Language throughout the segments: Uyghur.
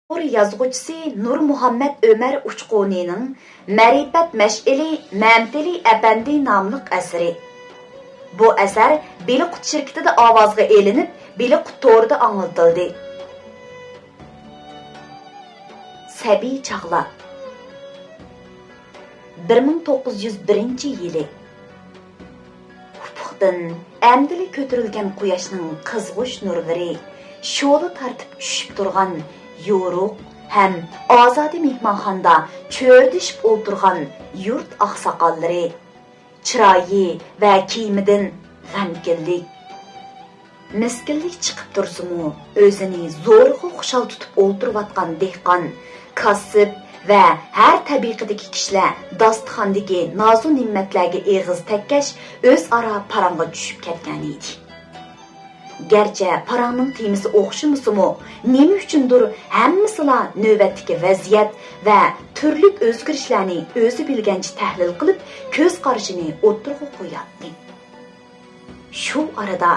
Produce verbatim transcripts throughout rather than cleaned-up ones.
ئۇيغۇر يازغۇچىسى نۇرمۇھەممەت ئۆمەر ئۇچقۇنىنىڭ مەرىپەت مەشئىلى مەمتىلى ئەپەندى ناملىق ئەسىرى. بۇ ئەسەر بېلىققۇت شىركىتىدە ئاۋازغا ئېلىنىپ، بېلىققۇت تورىدا ئاڭلىتىلدى. سەبىي چاغلار. بىر مىڭ توققۇز يۈز بىرىنچى يىلى. ئۇپۇقتىن ئەمدىلا كۆتۈرۈلگەن قۇياشنىڭ قىزغۇچ نۇرلىرى شولا تارتىپ چۈشۈپ تۇرغان يورۇق ھەم ئازادە مېھمانخانىدا چۆرىدىشىپ ئولتۇرغان يۇرت ئاقساقاللىرى، چىرايى ۋە كىيىمىدىن غەمكىنلىك، مىسكىنلىك چىقىپ تۇرسىمۇ، ئۆزىنى زورىغا خۇشال تۇتۇپ ئولتۇرۇۋاتقان دېھقان، كاسىپ ۋە ھەر تەبىقىدىكى كىشىلەر داستىخاندىكى نازۇ نېمەتلەرگە ئېغىز تەگكەچ، ئۆزئارا پاراڭغا چۈشۈپ كەتكەنىدى. گەرچە پاراڭنىڭ تېمىسى ئوخشىمىسىمۇ، نېمە ئۈچۈندۇر ھەممىسىلا نۆۋەتتىكى ۋەزىيەت ۋە تۈرلۈك ئۆزگىرىشلەرنى ئۆزى بىلگەنچە تەھلىل قىلىپ، كۆز قارىشىنى ئوتتۇرىغا قوياتتى. شۇ ئارىدا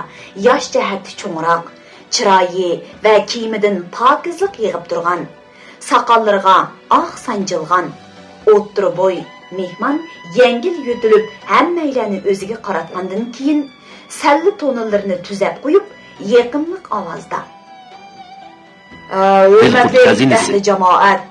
ياش جەھەتتە چوڭراق، چىرايى ۋە كىيىمىدىن پاكىزلىق يېغىپ تۇرغان، ساقاللىرىغا ئاق سانجىلغان، ئوتتۇرا بوي مېھمان يەڭگىل يۆتىلىپ، ھەممەيلەننى ئۆزىگە قاراتقاندىن كېيىن، سەللە تونۇلىرىنى تۈزەپ قويۇپ، يېقىملىق ئاۋازدا، ھۆرمەتلىك ئەھلى جامائەت!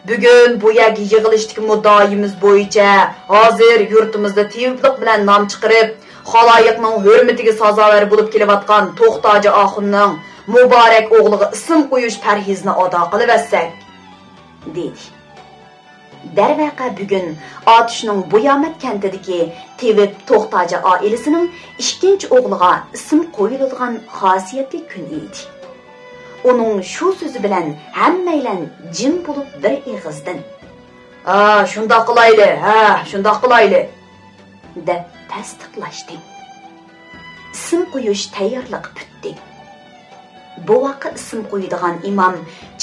بۈگۈن بۇ يەرگە يىغىلىشتىكى مۇددىئايىمىز بويىچە، ھازىر يۇرتىمىزدا تېۋىپلىق بىلەن نام چىقىرىپ، خالايىقنىڭ ھۆرمىتىگە سازاۋەر بولۇپ كېلىۋاتقان توختاجى ئاخۇننىڭ مۇبارەك ئوغلىغا ئىسىم قويۇش پەرھىزىنى ئادا قىلىۋەتسەك، دېدى. دەرۋەقە، بۈگۈن ئاتۇشنىڭ بۇيامەت كەنتىدىكى تېۋىپ توختاجى ئائىلىسىنىڭ ئىككىنچى ئوغلىغا ئىسىم قويۇلىدىغان خاسىيەتلىك كۈن ئىدى. ئۇنىڭ شۇ سۆزى بىلەن ھەممەيلەن جىم بولۇپ بىر ئېغىزدىن، «ھە، شۇنداق قىلايلى، ھە، شۇنداق قىلايلى!» دەپ تەستىقلاشتى. ئىسىم قويۇش تەييارلىقى پۈتتى. بوۋاققا ئىسىم قويىدىغان ئىمام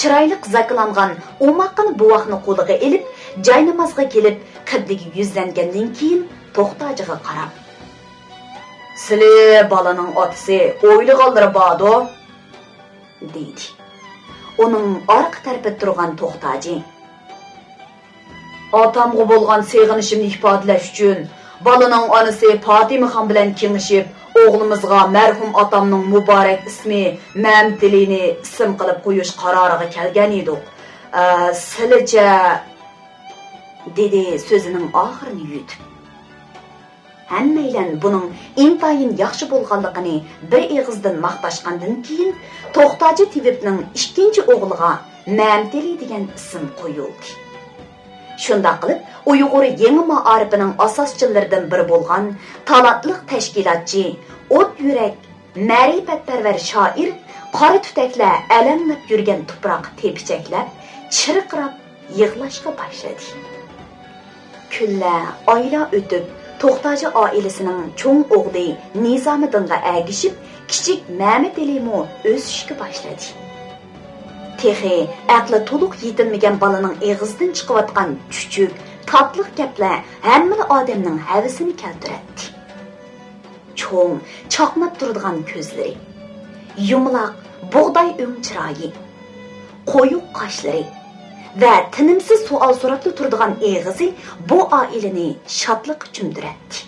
چىرايلىق زاكىلانغان ئوماققىنا بوۋاقنى قولىغا ئېلىپ، جاينامازغا كېلىپ، قىبلىگە يۈزلەنگەندىن كېيىن، توختاجىغا قاراپ، «سىلى بالىنىڭ ئاتىسى، ئويلىغانلىرى باردۇ؟» دېدى. ئۇنىڭ ئارقا تەرىپىدە تۇرغان توختاجى، «ئاتامغا بولغان سېغىنىشىمنى ئىپادىلەش ئۈچۈن، بالىنىڭ ئانىسى پاتىمىخان بىلەن كېڭىشىپ، ئوغلىمىزغا مەرھۇم ئاتامنىڭ مۇبارەك ئىسمى مەمتىلىنى ئىسىم قىلىپ قويۇش قارارىغا كەلگەن ئىدۇق. ئە، سىلىچە؟» دېدى سۆزىنىڭ ئاخىرىنى يۇتۇپ. ھەممەيلەن بۇنىڭ ئىنتايىن ياخشى بولغانلىقىنى بىر ئېغىزدىن ماختاشقاندىن كېيىن، توختاجى تېۋىپنىڭ ئىككىنچى ئوغلىغا مەمتىلى دېگەن ئىسىم قويۇلدى. شۇنداق قىلىپ، ئۇيغۇر يېڭى مائارىپىنىڭ ئاساسچىلىرىدىن بىرى بولغان تالانتلىق تەشكىلاتچى، ئوت يۈرەك، مەرىپەتپەرۋەر شائىر قارا تۈتەكلەر ئەلەڭلەپ يۈرگەن تۇپراققا تېپىچەكلەپ، چىرقىراپ يىغلاشقا باشلىدى. كۈنلەر، ئايلار ئۆتۈپ، توختاجى ئائىلىسىنىڭ چوڭ ئوغلى نىزامىدىنغا ئەگىشىپ، كىچىك مەمەتئېلىمۇ ئۆسۈشكە باشلىدى. تېخى ئەقلى تولۇق يېتىلمىگەن بالىنىڭ ئېغىزىدىن چىقىۋاتقان چۈچۈك، تاتلىق گەپلەر ھەممىلا ئادەمنىڭ ھەۋىسىنى كەلتۈرەتتى. چوڭ، چاقناپ تۇرىدىغان كۆزلىرى، يۇمىلاق بۇغداي ئۆڭ چىرايى، قويۇق قاشلىرى ۋە تىنىمسىز سوئال سوراپلا تۇرىدىغان ئېغىزى بۇ ئائىلىنى شادلىققا چۆمدۈرەتتى.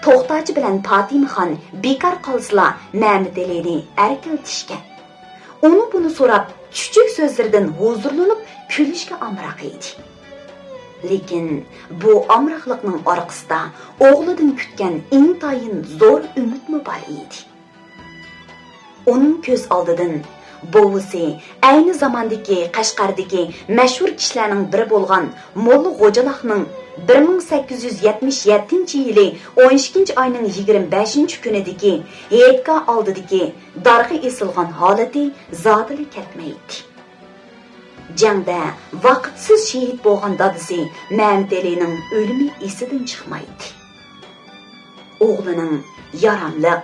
توختاجى بىلەن پاتىمىخان بىكار قالسىلا، مەمەتئېلىنى ئەركىلىتىشكە، ئۇنى بۇنى سوراپ، چۈچۈك سۆزلىرىدىن ھۇزۇرلىنىپ كۈلۈشكە ئامراق ئىدى. لېكىن بۇ ئامراقلىقنىڭ ئارقىسىدا ئوغلىدىن كۈتكەن ئىنتايىن زور ئۈمىدمۇ بار ئىدى. ئۇنىڭ كۆز ئالدىدىن بوۋىسى، ئەينى زاماندىكى قەشقەردىكى مەشھۇر كىشىلەرنىڭ بىرى بولغان موللا غوجىلاقنىڭ بىر مىڭ سەككىز يۈز يەتمىش يەتتىنچى يىلى ئون ئىككىنچى ئاينىڭ يىگىرمە بەشىنچى كۈنىدىكى ھېيتگاھ ئالدىدىكى دارغا ئېسىلغان ھالىتى زادىلا كەتمەيتتى. جەڭدە ۋاقىتسىز شېھىت بولغان دادىسى مەمەتئېلىنىڭ ئۆلۈمى ئېسىدىن چىقمايتتى. ئوغلىنىڭ ياراملىق،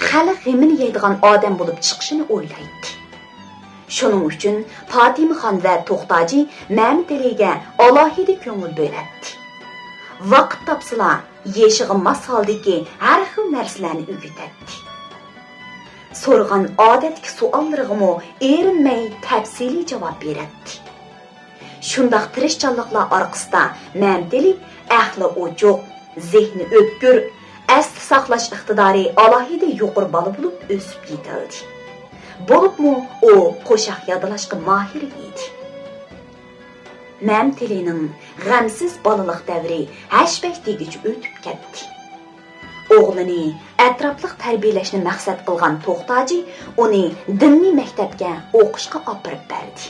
خەلق غېمىنى يەيدىغان ئادەم بولۇپ چىقىشىنى ئويلايتتى. شۇنىڭ ئۈچۈن پاتىمىخان ۋە توختاجى مەمەتئېلىگە ئالاھىدە كۆڭۈل بۆلەتتى. ۋاقىت تاپسىلا، يېشىغا ماس ھالدىكى ھەر خىل نەرسىلەرنى ئۆگىتەتتى. سورىغان ئادەتتىكى سوئاللىرىغىمۇ ئېرىنمەي تەپسىلىي جاۋاب بېرەتتى. شۇنداق تىرىشچانلىقلار ئارقىسىدا مەمتىلى ئەقلى ئوچۇق، زېھنى ئۆتكۈر، ئەستە ساقلاش ئىقتىدارى ئالاھىدە يۇقىرى بالا بولۇپ ئۆسۈپ يېتىلدى. بولۇپمۇ ئۇ قوشاق يادلاشقا ماھىر ئىدى. مەمتىلىنىڭ غەمسىز بالىلىق دەۋرى ھەشپەش دېگۈچە ئۆتۈپ كەتتى. ئوغلىنى ئەتراپلىق تەربىيەلەشنى مەقسەت قىلغان توختاجى ئۇنى دىنىي مەكتەپكە ئوقۇشقا ئاپىرىپ بەردى.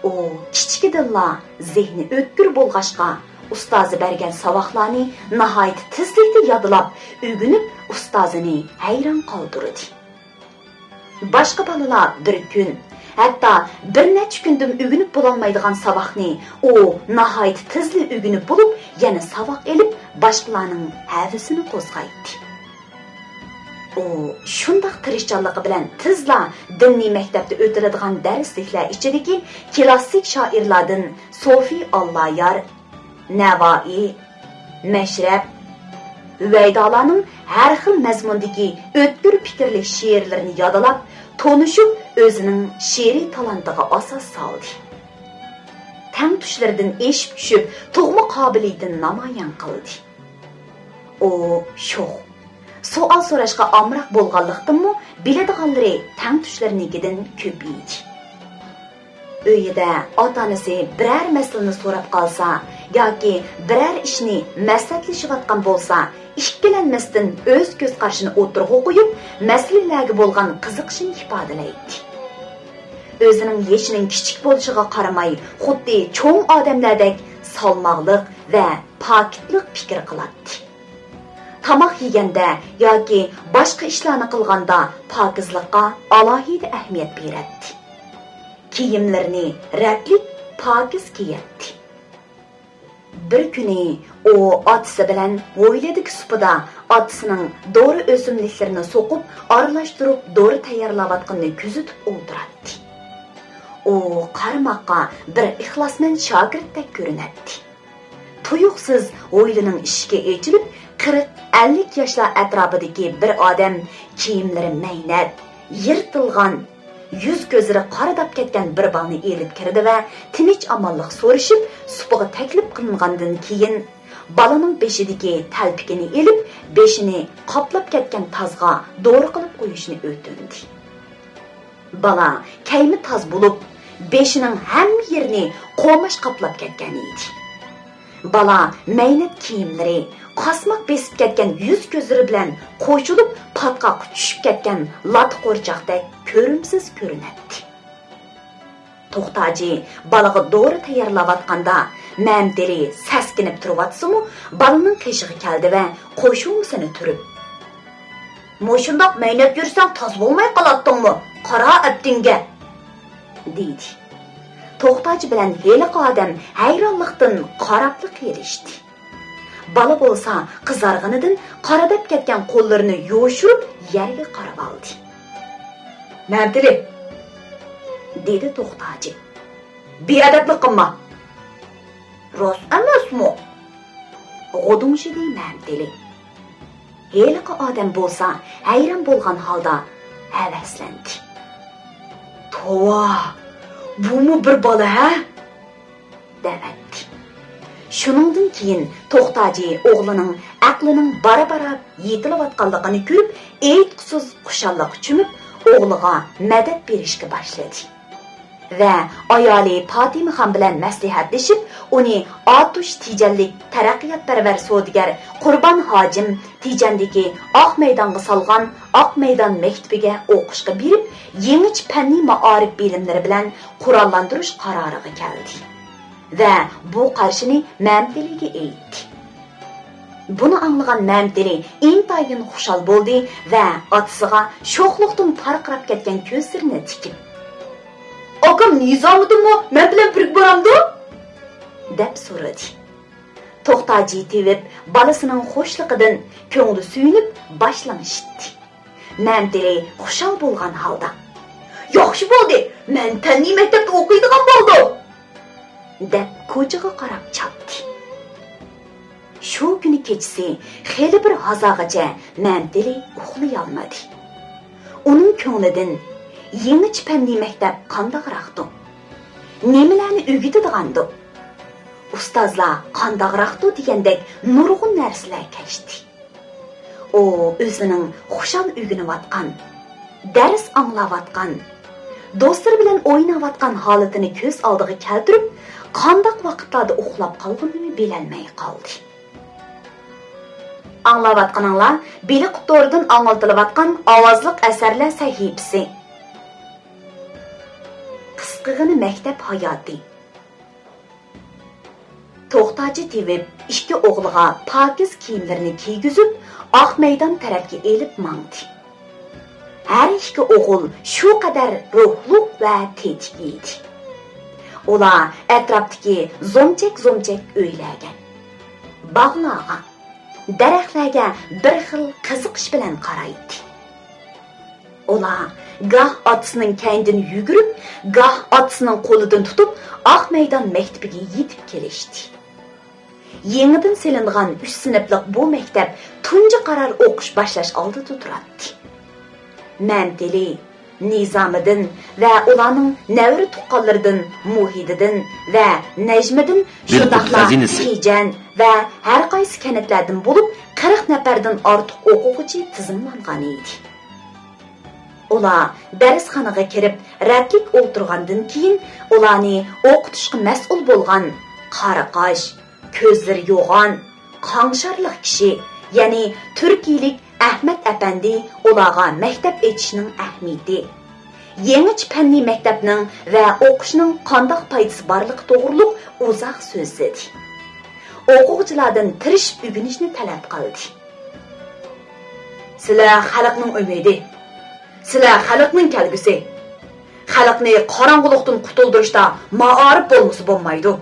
ئۇ كىچىكىدىنلا زېھنى ئۆتكۈر بولغاچقا، ئۇستازى بەرگەن ساۋاقلارنى ناھايىتى تېزلىكتە يادلاپ، ئۆگىنىپ، ئۇستازىنى ھەيران قالدۇردى. باشقا بالىلار بىر كۈن، ھەتتا بىر نەچچە كۈندىمۇ ئۆگىنىپ بولالمايدىغان ساۋاقنى ئۇ ناھايىتى تېزلا ئۆگىنىپ بولۇپ، يەنە ساۋاق ئېلىپ، باشقىلارنىڭ ھەۋىسىنى قوزغايتتى. ئۇ شۇنداق تىرىشچانلىقى بىلەن تېزلا دىنىي مەكتەپتە ئۆتۈلىدىغان دەرسلىكلەر ئىچىدىكى كىلاسسىك شائىرلاردىن سوفى ئاللايار، نەۋائى، مەشرەپ، ھۈۋەيدالارنىڭ ھەر خىل مەزمۇندىكى ئۆتكۈر پىكىرلىك شېئىرلىرىنى يادلاپ، تونۇشۇپ، ئۆزىنىڭ شېئىرىي تالانتىغا ئاساس سالدى. تەڭتۇشلىرىدىن ئېشىپ چۈشۈپ، تۇغما قابىلىيىتىنى نامايان قىلدى. ئۇ شوخ، سوئال سوراشقا ئامراق بولغانلىقتىنمۇ، بىلىدىغانلىرى تەڭتۇشلىرىنىڭكىدىن كۆپ ئىدى. ئۆيىدە ئاتا-ئانىسى بىرەر مەسىلىنى سوراپ قالسا ياكى بىرەر ئىشنى مەسلىھەتلىشىۋاتقان بولسا، ئىككىلەنمەستىن ئۆز كۆز قارىشىنى ئوتتۇرىغا قويۇپ، مەسىلىلەرگە بولغان قىزىقىشىنى ئىپادىلەيتتى. ئۆزىنىڭ يېشىنىڭ كىچىك بولۇشىغا قارىماي، خۇددى چوڭ ئادەملەردەك سالماقلىق ۋە پاكىتلىق پىكىر قىلاتتى. تاماق يېگەندە ياكى باشقا ئىشلارنى قىلغاندا پاكىزلىققا ئالاھىدە ئەھمىيەت بېرەتتى. كىيىملىرىنى رەتلىك، پاكىز كىيەتتى. بىر كۈنى ئۇ ئاتىسى بىلەن ھويلىدىكى سۇپىدا ئاتىسىنىڭ دورا ئۆسۈملۈكلىرىنى سوقۇپ، ئارىلاشتۇرۇپ دورا تەييارلاۋاتقىنىنى كۆزىتىپ ئولتۇراتتى. ئۇ قارىماققا بىر ئىخلاسمەن شاگىرتتەك كۆرۈنەتتى. تۇيۇقسىز ھويلىنىڭ ئىشىكى ئېچىلىپ، قىرىق، ئەللىك ياشلار ئەتراپىدىكى بىر ئادەم، كىيىملىرى مەينەت، يىرتىلغان، يۈز-كۆزلىرى قارىداپ كەتكەن بىر بالىنى ئېلىپ كىردى ۋە تىنچ-ئامانلىق سورىشىپ، سۇپىغا تەكلىپ قىلىنغاندىن كېيىن، بالىنىڭ بېشىدىكى تەلپىكىنى ئېلىپ، بېشىنى قاپلاپ كەتكەن تازغا دورا قىلىپ قويۇشنى ئۆتۈندى. بالا كەينى تاز بولۇپ، بېشىنىڭ ھەممە يېرىنى قوماچ قاپلاپ كەتكەن ئىدى. بالا مەينەت كىيىملىرى، قاسماق بېسىپ كەتكەن يۈز-كۆزلىرى بىلەن قوشۇلۇپ، پاتقاققا چۈشۈپ كەتكەن لاتا قورچاقتەك كۆرۈمسىز كۆرۈنەتتى. توختاجى بالىغا دورا تەييارلاۋاتقاندا، مەمتىلى سەسكىنىپ تۇرۇۋاتسىمۇ، بالىنىڭ قېشىغا كەلدى ۋە قوشۇمىسىنى تۈرۈپ، «مۇشۇنداق مەينەت يۈرسەڭ تاز بولماي قالاتتىڭمۇ؟ قارا ئەپتىڭگە!» دېدى. توختاجى بىلەن ھېلىقى ئادەم ھەيرانلىقتىن قاراپلا قېلىشتى. بالا بولسا قىزارغىنىدىن قارىداپ كەتكەن قوللىرىنى يوشۇرۇپ يەرگە قارىۋالدى. «مەمتىلى!» دېدى توختاجى. «بىئەدەپلىك قىلما!» «راست ئەمەسمۇ؟» غودۇڭشىدى مەمتىلى. ھېلىقى ئادەم بولسا ھەيران بولغان ھالدا ھەۋەسلەندى. «توۋا، بۇمۇ بىر بالا ھە؟» دەۋەتتى. شۇنىڭدىن كېيىن توختاجى ئوغلىنىڭ ئەقلىنىڭ بارا-بارا يېتىلىۋاتقانلىقىنى كۆرۈپ، ئېيتقۇسىز خۇشاللىققا چۆمۈپ، ئوغلىغا مەدەت بېرىشكە باشلىدى. ۋە ئايالى پاتىمىخان بىلەن مەسلىھەتلىشىپ، ئۇنى ئاتۇش تېجەنلىك تەرەققىياتپەرۋەر سودىگەر قۇربان ھاجىم تېجەندىكى ئاق مەيدانغا سالغان ئاق مەيدان مەكتىپىگە ئوقۇشقا بېرىپ، يېڭىچە پەننىي مائارىپ بىلىملىرى بىلەن قوراللاندۇرۇش قارارىغا كەلدى ۋە بۇ قارىشىنى مەمتىلىگە ئېيتتى. بۇنى ئاڭلىغان مەمتىلى ئىنتايىن خۇشال بولدى ۋە ئاتىسىغا شوخلۇقتىن پارقىراپ كەتكەن كۆزلىرىنى تىكىپ، «ئاكام نىزامىدىنمۇ مەن بىلەن بىرگە بارامدۇ؟» دەپ سورىدى. توختاجى تېۋىپ بالىسىنىڭ خۇشلۇقىدىن كۆڭلى سۆيۈنۈپ باش لىڭشىتتى. مەمتىلى خۇشال بولغان ھالدا، «ياخشى بولدى، مەن پەننىي مەكتەپتە ئوقۇيدىغان بولدۇم!» دەپ كوچىغا قاراپ چاپتى. شۇ كۈنى كېچىسى خېلى بىر ھازاغىچە مەمتىلى ئۇخلىيالمىدى. ئۇنىڭ كۆڭلىدىن يېڭىچە پەننىي مەكتەپ قانداقراقتۇ؟ نېمىلەرنى ئۆگىتىدىغاندۇ؟ ئۇستازلار قانداقراقتۇ دېگەندەك نۇرغۇن نەرسىلەر كەچتى. ئۇ ئۆزىنىڭ خۇشال ئۆگىنىۋاتقان، دەرس ئاڭلاۋاتقان، دوستلىرى بىلەن ئويناۋاتقان ھالىتىنى كۆز ئالدىغا كەلتۈرۈپ، قانداق ۋاقىتلاردا ئۇخلاپ قالغىنىنى بىلەلمەي قالدى. ئاڭلاۋاتقىنىڭلار بېلىق توردىن ئاڭلىتىلىۋاتقان ئاۋازلىق ئەسەرلەر سەھىپىسى. قىسقىغىنە مەكتەپ ھاياتى. توختاچى تېۋىپ ئىككى ئوغلىغا پاكىز كىيىملىرىنى كىيگۈزۈپ، ئاق مەيدان تەرەپكە ئېلىپ ماڭدى. ھەر ئىككى ئوغۇل شۇ قەدەر روھلۇق ۋە تېتىك ئىدى. ئۇلار ئەتراپتىكى زومچەك-زومچەك ئۆيلەرگە، باغلارغا، دەرەخلەرگە بىر خىل قىزىقىش بىلەن قارايتتى. ئۇلار گاھ ئاتىسىنىڭ كەينىدىن يۈگۈرۈپ، گاھ ئاتىسىنىڭ قولىدىن تۇتۇپ، ئاق مەيدان مەكتىپىگە يېتىپ كېلىشتى. يېڭىدىن سېلىنغان ئۈچ سىنىپلىق بۇ مەكتەپ تۇنجى قارار ئوقۇش باشلاش ئالدىدا تۇراتتى. مەمتىلى، نىزامىدىن ۋە ئۇلارنىڭ نەۋرە تۇغقانلىرىدىن مۇھىدىدىن ۋە نەجمىدىن، بىلقۇت شۇنداقلا خەزىنىسى. تېجەن ۋە ھەر قايسى كەنتلەردىن بولۇپ قىرىق نەپەردىن ئارتۇق ئوقۇغۇچى تىزىملانغان ئىدى. ئۇلار دەرسخانىغا كىرىپ رەتلىك ئولتۇرغاندىن كېيىن، ئۇلارنى ئوقۇتۇشقا مەسئۇل بولغان قارا قاش، كۆزلىرى يوغان، قاڭشارلىق كىشى، يەنى تۈركىيىلىك ئەھمەت ئەپەندى ئۇلارغا مەكتەپ ئېچىشنىڭ ئەھمىيىتى، يېڭىچە پەننىي مەكتەپنىڭ ۋە ئوقۇشنىڭ قانداق پايدىسى بارلىقى توغرۇلۇق ئۇزاق سۆزلىدى. ئوقۇغۇچىلاردىن تىرىشىپ ئۆگىنىشنى تەلەپ قىلدى. سىلەر خەلقنىڭ ئۈمىدى، سىلەر خەلقنىڭ كەلگۈسى. خەلقنى قاراڭغۇلۇقتىن قۇتۇلدۇرۇشتا مائارىپ بولمىسا بولمايدۇ،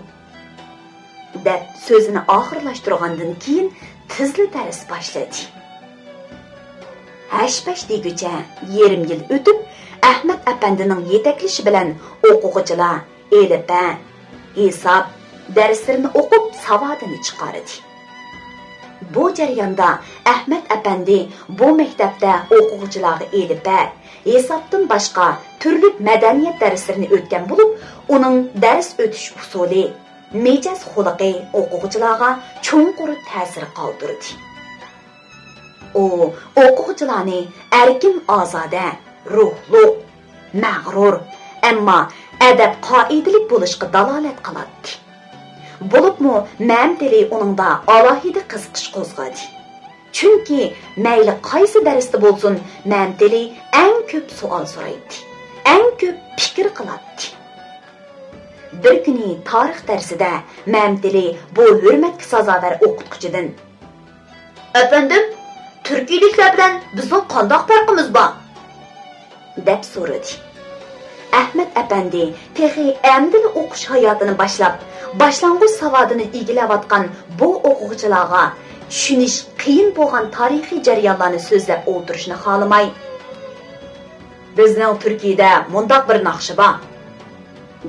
دەپ سۆزىنى ئاخىرلاشتۇرغاندىن كېيىن تېزلا دەرس باشلىدى. ھەش-پەش دېگۈچە يېرىم يىل ئۆتۈپ، ئەھمەت ئەپەندىنىڭ يېتەكلىشى بىلەن ئوقۇغۇچىلار ئېلىپبە، ھېساب دەرسلىرىنى ئوقۇپ ساۋادىنى چىقاردى. بۇ جەرياندا ئەھمەت ئەپەندى بۇ مەكتەپتە ئوقۇغۇچىلارغا ئېلىپبە، ھېسابتىن باشقا تۈرلۈك مەدەنىيەت دەرسلىرىنى ئۆتكەن بولۇپ، ئۇنىڭ دەرس ئۆتۈش ئۇسۇلى، مىجەز-خۇلقى ئوقۇغۇچىلارغا چوڭقۇر تەسىر قالدۇردى. ئۇ ئوقۇغۇچىلارنى ئەركىن-ئازادە، روھلۇق، مەغرۇر، ئەمما ئەدەپ-قائىدىلىك بولۇشقا دالالەت قىلاتتى. بولۇپمۇ مەمتىلى ئۇنىڭدا ئالاھىدە قىزىقىش قوزغىدى. چۈنكى مەيلى قايسى دەرستە بولسۇن، مەمتىلى ئەڭ كۆپ سوئال سورايتتى، ئەڭ كۆپ پىكىر قىلاتتى. بىر كۈنى تارىخ دەرسىدە مەمتىلى بۇ ھۆرمەتكە سازاۋەر ئوقۇتقۇچىدىن، «ئەپەندىم، تۈركىيىلىكلەر بىلەن بىزنىڭ قانداق پەرقىمىز بار؟» دەپ سورىدى. ئەھمەت ئەپەندى تېخى ئەمدىلا ئوقۇش ھاياتىنى باشلاپ، باشلانغۇچ ساۋادىنى ئىگىلەۋاتقان بۇ ئوقۇغۇچىلارغا چۈشىنىش قىيىن بولغان تارىخىي جەريانلارنى سۆزلەپ ئولتۇرۇشنى خالىماي، «بىزنىڭ تۈركىيىدە مۇنداق بىر ناخشا بار»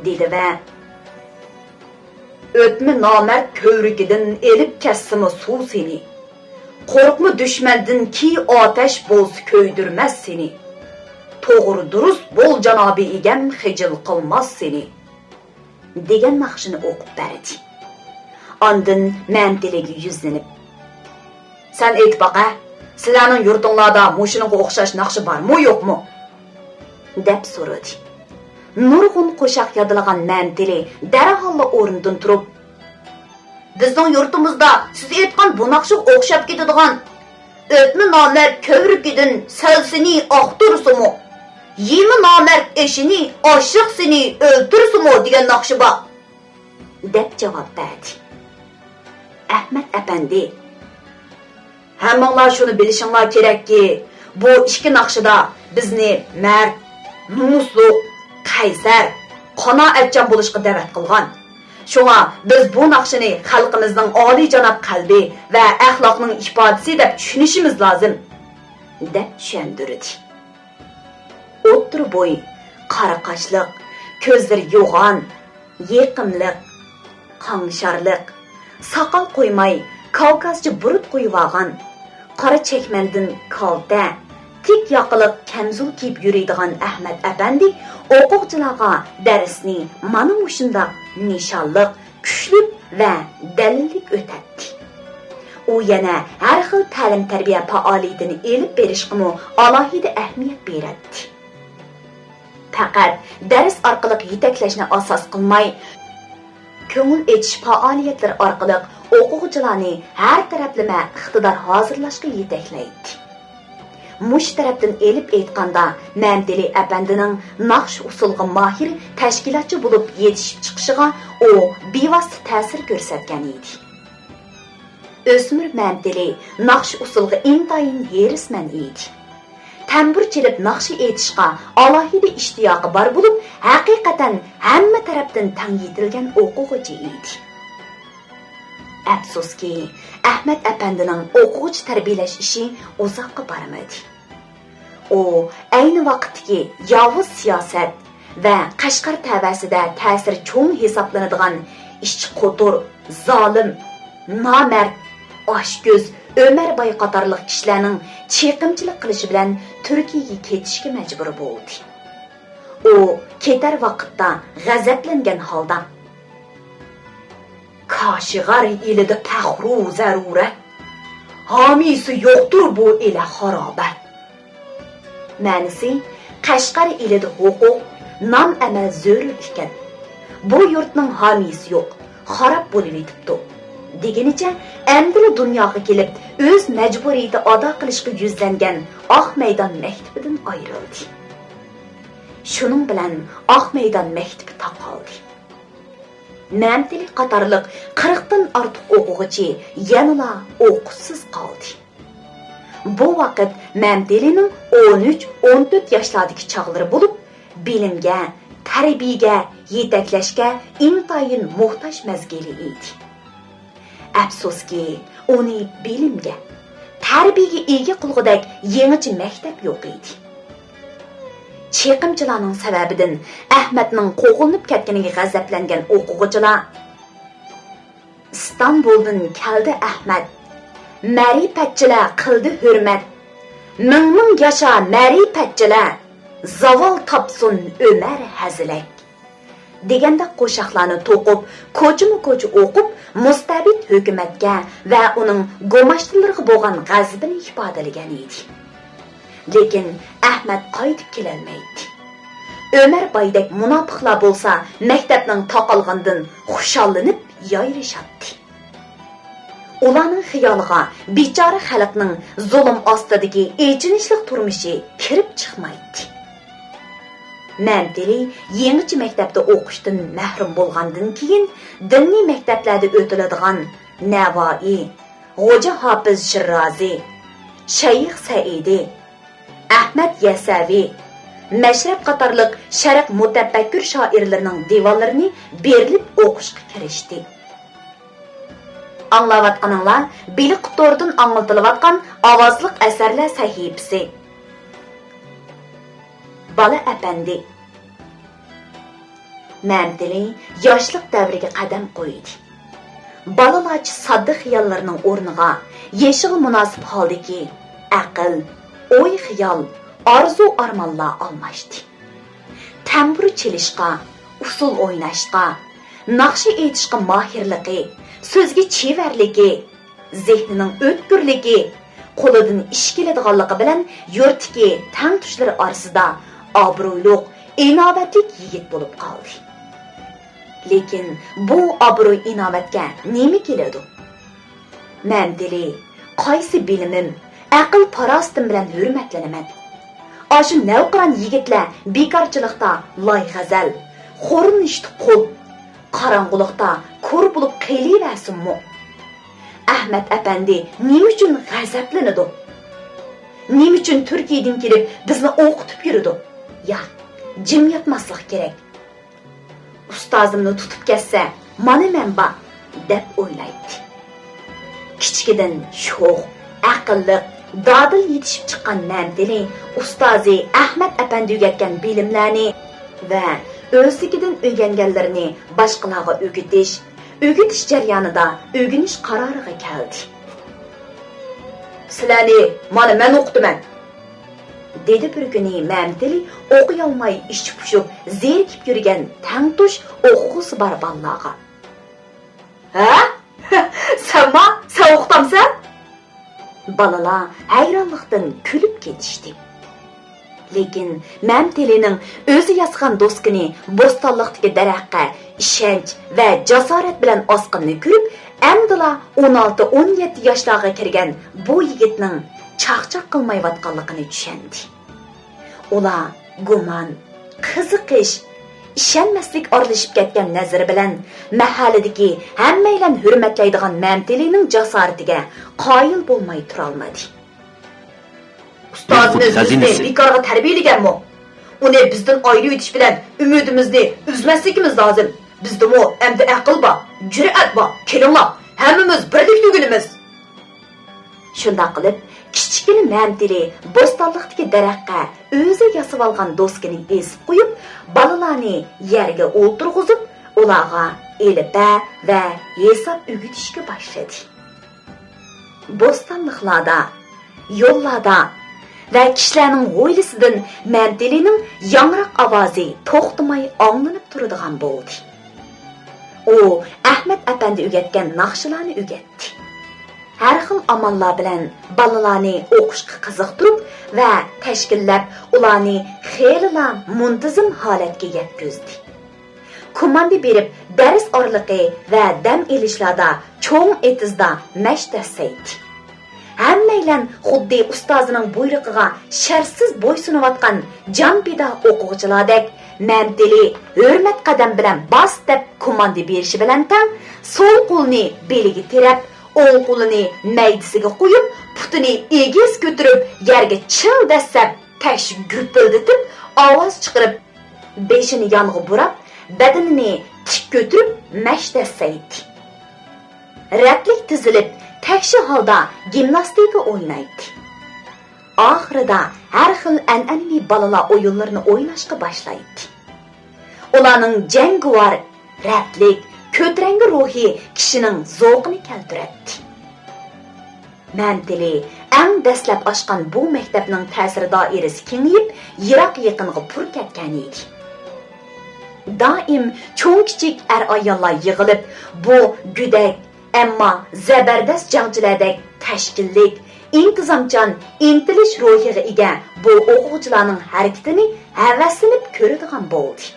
دېدى ۋە، «ئۆتمە نامەرد كۆۋرۈكىدىن، ئېلىپ كەتسىمۇ سۇ سېنى. قورقما دۈشمەندىن، كى ئاتەش بولسا كۆيدۈرمەس سېنى. توغرا دۇرۇس بول جانابىي ئىگەم، خىجىل قىلماس سېنى» دېگەن ناخشىنى ئوقۇپ بەردى. ئاندىن مەمتىلىگە يۈزلىنىپ، «سەن ئېيتىپ باقە، سىلەرنىڭ يۇرتۇڭلاردا مۇشۇنىڭغا ئوخشاش ناخشا بارمۇ، يوقمۇ؟» دەپ سورىدى. نۇرغۇن قوشاق يادلىغان مەمتىلى دەرھاللا ئورنىدىن تۇرۇپ، «بىزنىڭ يۇرتىمىزدا سىز ئېيتقان بۇ ناخشىغا ئوخشاپ كېتىدىغان، ئۆتمە نامەرد كۆۋرۈكىدىن سەل سېنى ئاختۇرسىمۇ، يېمە نامەرد ئېشىنى، ئاشلىق سېنى ئۆلتۈرسىمۇ دېگەن ناخشا بار» دەپ جاۋاب بەردى. ئەھمەت ئەپەندى، «ھەممىڭلار شۇنى بىلىشىڭلار كېرەككى، بۇ ئىككى ناخشىدا بىزنى مەرد، نومۇسلۇق، قەيسەر، قانائەتچان بولۇشقا دەۋەت قىلغان. شۇڭا بىز بۇ ناخشىنى خەلقىمىزنىڭ ئالىيجاناب قەلبى ۋە ئەخلاقنىڭ ئىپادىسى دەپ چۈشىنىشىمىز لازىم» دەپ چۈشەندۈردى. ئوتتۇرا بوي، قارا قاشلىق، كۆزلىرى يوغان، يېقىملىق، قاڭشارلىق، ساقال قويماي، كاۋكازچە بۇرۇت قويۇۋالغان، قارا چەكمەندىن كالتە، تىك ياقىلىق كەمزۇل كىيىپ يۈرىدىغان ئەخمەت ئەپەندى ئوقۇغۇچىلارغا دەرسنى مانا مۇشۇنداق نىشانلىق، كۈچلۈك ۋە دەلىللىك ئۆتەتتى. ئۇ يەنە ھەر خىل تەلىم-تەربىيە پائالىيىتىنى ئېلىپ بېرىشقىمۇ ئالاھىدە ئەھمىيەت بېرەتتى. پەقەت دەرس ئارقىلىق يېتەكلەشنى ئاساس قىلماي، كۆڭۈل ئېچىش پائالىيەتلىرى ئارقىلىق ئوقۇغۇچىلارنى ھەر تەرەپلىمە ئىقتىدار ھازىرلاشقا يېتەكلەيتتى. مۇشۇ تەرەپتىن ئېلىپ ئېيتقاندا، مەمتىلى ئەپەندىنىڭ ناخشا-ئۇسسۇلغا ماھىر تەشكىلاتچى بولۇپ يېتىشىپ چىقىشىغا ئۇ بىۋاسىتە تەسىر كۆرسەتكەن ئىدى. ئۆسمۈر مەمتىلى ناخشا-ئۇسسۇلغا ئىنتايىن ھېرىسمەن ئىدى. تەمبۇر چېلىپ ناخشا ئېيتىشقا ئالاھىدە ئىشتىياقى بار بولۇپ، ھەقىقەتەن ھەممە تەرەپتىن تەڭ يېتىلگەن ئوقۇغۇچى ئىدى. ئەپسۇسكى، ئەخمەت ئەپەندىنىڭ ئوقۇغۇچى تەربىيەلەش ئىشى ئۇزاققا بارمىدى. ئۇ ئەينى ۋاقىتتىكى ياۋۇز سىياسەت ۋە قەشقەر تەۋەسىدە تەسىرى چوڭ ھېسابلىنىدىغان ئىچى قوتۇر، زالىم، نامەرد، ئاچكۆز ئۆمەر باي قاتارلىق كىشىلەرنىڭ چېقىمچىلىق قىلىشى بىلەن تۈركىيەگە كېتىشكە مەجبۇر بولدى. ئۇ كېتەر ۋاقىتتا غەزەپلەنگەن ھالدا، «كاشىغەر ئېلىدە پەخرۇ زەرۇرەت، ھامىيسى يوقتۇر بۇ ئىلە خارابەت.» مەنىسى، «قەشقەر ئېلىدە ھوقۇق، نام-ئەمەل زۆرۈر ئىكەن. بۇ يۇرتنىڭ ھامىيسى يوق، خاراب بولۇۋېتىپتۇ» دېگىنىچە، ئەمدىلا دۇنياغا كېلىپ، ئۆز مەجبۇرىيىتى ئادا قىلىشقا يۈزلەنگەن ئاق مەيدان مەكتىپىدىن ئايرىلدى. شۇنىڭ بىلەن ئاق مەيدان مەكتىپى تاقالدى. مەمتىلى قاتارلىق قىرىقتىن ئارتۇق ئوقۇغۇچى يەنىلا ئوقۇشسىز قالدى. بۇ ۋاقىت مەمتىلىنىڭ ئون ئۈچ، ئون تۆت ياشلاردىكى چاغلىرى بولۇپ، بىلىمگە، تەربىيەگە، يېتەكلەشكە ئىنتايىن موھتاج مەزگىلى ئىدى. ئەپسۇسكى، ئۇنى بىلىمگە، تەربىيەگە ئىگە قىلغۇدەك يېڭىچە مەكتەپ يوق ئىدى. چېقىمچىلارنىڭ سەۋەبىدىن ئەخمەتنىڭ قوغلىنىپ كەتكىنىگە غەزەپلەنگەن ئوقۇغۇچىلار، «ئىستانبۇلدىن كەلدى ئەخمەت، مەرىپەتچىلەر قىلدى ھۆرمەت، مىڭ مىڭ ياشا مەرىپەتچىلەر، زاۋال تاپسۇن ئۆمەر ھەزىلەك» دېگەندەك قوشاقلارنى توقۇپ، كوچىمۇ كوچا ئوقۇپ، مۇستەبىت ھۆكۈمەتكە ۋە ئۇنىڭ گۇماشتىلىرىغا بولغان غەزىپىنى ئىپادىلىگەن ئىدى. لېكىن ئەخمەت قايتىپ كېلەلمەيتتى. ئۆمەر بايدەك مۇناپىقلار بولسا مەكتەپنىڭ تاقالغىنىدىن خۇشاللىنىپ يايرىشاتتى. ئۇلارنىڭ خىيالىغا بىچارە خەلقنىڭ زۇلۇم ئاستىدىكى ئېچىنىشلىق تۇرمۇشى كىرىپ چىقمايتتى. مەمتىلى يېڭىچە مەكتەپتە ئوقۇشتىن مەھرۇم بولغاندىن كېيىن، دىنىي مەكتەپلەردە ئۆتۈلىدىغان نەۋائى، غوجا ھاپىز شىرازى، شەيخ سەئىدى، ئەخمەت يەسەۋى، مەشرەپ قاتارلىق شەرق مۇتەپەككۇر شائىرلىرىنىڭ دىۋانلىرىنى بېرىلىپ ئوقۇشقا كىرىشتى. ئاڭلاۋاتقىنىڭلار بېلىق توردىن ئاڭلىتىلىۋاتقان ئاۋازلىق ئەسەرلەر سەھىپىسى. بالا ئەپەندى. مەمتىلى ياشلىق دەۋرىگە قەدەم قويدى. بالىلارچە ساددا خىياللىرىنىڭ ئورنىغا يېشىغا مۇناسىپ ھالدىكى ئەقىل، ئوي-خىيال، ئارزۇ-ئارمانلار ئالماشتى. تەمبۇر چېلىشقا، ئۇسسۇل ئويناشقا، ناخشا ئېيتىشقا ماھىرلىقى، سۆزگە چېۋەرلىكى، زېھنىنىڭ ئۆتكۈرلۈكى، قولىدىن ئىش كېلىدىغانلىقى بىلەن يۇرتتىكى تەڭتۇشلىرى ئارىسىدا ئابرۇيلۇق، ئىناۋەتلىك يىگىت بولۇپ قالدى. لېكىن بۇ ئابرۇي-ئىناۋەتكە نېمە كېلىدۇ؟ مەمتىلى، قايسى بىلىمىم، ئەقىل-پاراسىتىم بىلەن ھۆرمەتلىنىمەن؟ ئاشۇ نەۋقىران يىگىتلەر بىكارچىلىقتا لاي-غەزەل، خورلىنىشتا قۇل، قاراڭغۇلۇقتا كور بولۇپ قېلىۋەرسۇنمۇ؟ ئەخمەت ئەپەندى نېمە ئۈچۈن غەزەپلىنىدۇ؟ نېمە ئۈچۈن تۈركىيەدىن كېلىپ بىزنى ئوقۇتۇپ يۈرىدۇ؟ ياق، جىم ياتماسلىق كېرەك. ئۇستازىمنى تۇتۇپ كەتسە، مانا مەن بار، دەپ ئويلايتتى. كىچىكىدىن شوخ، ئەقىللىق، دادىل يېتىشىپ چىققان مەمتىلى ئۇستازى ئەخمەت ئەپەندى ئۆگەتكەن بىلىملەرنى ۋە ئۆزلۈكىدىن ئۆگەنگەنلىرىنى باشقىلارغا ئۆگىتىش، ئۆگىتىش جەريانىدا ئۆگىنىش قارارىغا كەلدى. سىلەرنى مانا مەن ئوقۇتىمەن. دېدى بىر كۈنى مەمتىلى ئوقۇيالماي ئىچى پۇشۇپ، زېرىكىپ يۈرگەن تەڭتۇش ئوقۇغۇسى بار بالىلارغا. ھە؟ سەنما؟ سەن ئوقۇتامسەن؟ بالىلار ھەيرانلىقتىن كۈلۈپ كېتىشتى. لېكىن مەمتىلىنىڭ ئۆزى ياسىغان دوسكىنى بوستانلىقتىكى دەرەخكە ئىشەنچ ۋە جاسارەت بىلەن ئاسقىنىنى كۆرۈپ، ئەمدىلا ئون ئالتە، ئون يەتتە ياشلارغا كىرگەن بۇ يىگىتنىڭ چاقچاق قىلمايۋاتقانلىقىنى چۈشەندى. ئۇلار گۇمان، قىزىقىش، ئىشەنمەسلىك ئارىلىشىپ كەتكەن نەزىرى بىلەن مەھەللىدىكى ھەممەيلەن ھۆرمەتلەيدىغان مەمتىلىنىڭ جاسارىتىگە قايىل بولماي تۇرالمىدى. ئۇستازىمىز بىزنى بىكارغا تەربىيەلىگەنمۇ؟ ئۇنى بىزدىن ئايرىۋېتىش بىلەن ئۈمىدىمىزنى ئۈزمەسلىكىمىز لازىم. بىزدىمۇ ئەمدى ئەقىل بار، جۈرئەت بار. كېلىڭلار، ھەممىمىز بىرلىكتە ئۆگىنىمىز. شۇنداق قىلىپ، كىچىككىنە مەمتىلى بوستانلىقتىكى دەرەخكە ئۆزى ياسىۋالغان دوسكىنى ئېسىپ قويۇپ، بالىلارنى يەرگە ئولتۇرغۇزۇپ، ئۇلارغا ئېلىپبە ۋە ھېساب ئۆگىتىشكە باشلىدى. بوستانلىقلاردا، يوللاردا ۋە كىشىلەرنىڭ ھويلىسىدىن مەمتىلىنىڭ ياڭراق ئاۋازى توختىماي ئاڭلىنىپ تۇرىدىغان بولدى. ئۇ ئەخمەت ئەپەندى ئۆگەتكەن ناخشىلارنى ئۆگەتتى. ھەر خىل ئاماللار بىلەن بالىلارنى ئوقۇشقا قىزىقتۇرۇپ ۋە تەشكىللەپ، ئۇلارنى خېلىلا مۇنتىزىم ھالەتكە يەتكۈزدى. كوماندا بېرىپ، دەرس ئارىلىقى ۋە دەم ئېلىشلاردا چوڭ ئېتىزدا مەشىق دەسسەيتتى. ھەممەيلەن خۇددى ئۇستازىنىڭ بۇيرۇقىغا شەرتسىز بويسۇنۇۋاتقان جان پىدا ئوقۇغۇچىلاردەك، مەمتىلى ھۆرمەت قەدەم بىلەن باس دەپ كوماندا بېرىشى بىلەن تەڭ، سول قولىنى بېلىگە تىرەپ، ئوڭ قولىنى مەيدىسىگە قويۇپ، پۇتىنى ئېگىز كۆتۈرۈپ، يەرگە چىڭ دەسسەپ، تەكشى گۈپۈلدىتىپ، ئاۋاز چىقىرىپ، بېشىنى يانغا بۇراپ، بەدىنىنى تىك كۆتۈرۈپ مەشىق دەسسەيتتى. رەتلىك تىزىلىپ، تەكشى ھالدا گىمناستىكا ئوينايتتى. ئاخىرىدا ھەر خىل ئەنئەنىۋى بالىلار ئويۇنلىرىنى ئويناشقا باشلايتتى. ئۇلارنىڭ جەڭگىۋار، رەتلىك، كۆتۈرەڭگۈ روھى كىشىنىڭ زوقىنى كەلتۈرەتتى. مەمتىلى ئەڭ دەسلەپ ئاچقان بۇ مەكتەپنىڭ تەسىر دائىرىسى كېڭىيىپ، يىراق-يېقىنغا پۇر كەتكەن ئىدى. دائىم چوڭ-كىچىك ئەر-ئاياللار يىغىلىپ، بۇ گۆدەك، ئەمما زەبەردەس جەڭچىلەردەك تەشكىللىك، ئىنتىزامچان، ئىنتىلىش روھىغا ئىگە بۇ ئوقۇغۇچىلارنىڭ ھەرىكىتىنى ھەۋەسلىنىپ كۆرىدىغان بولدى.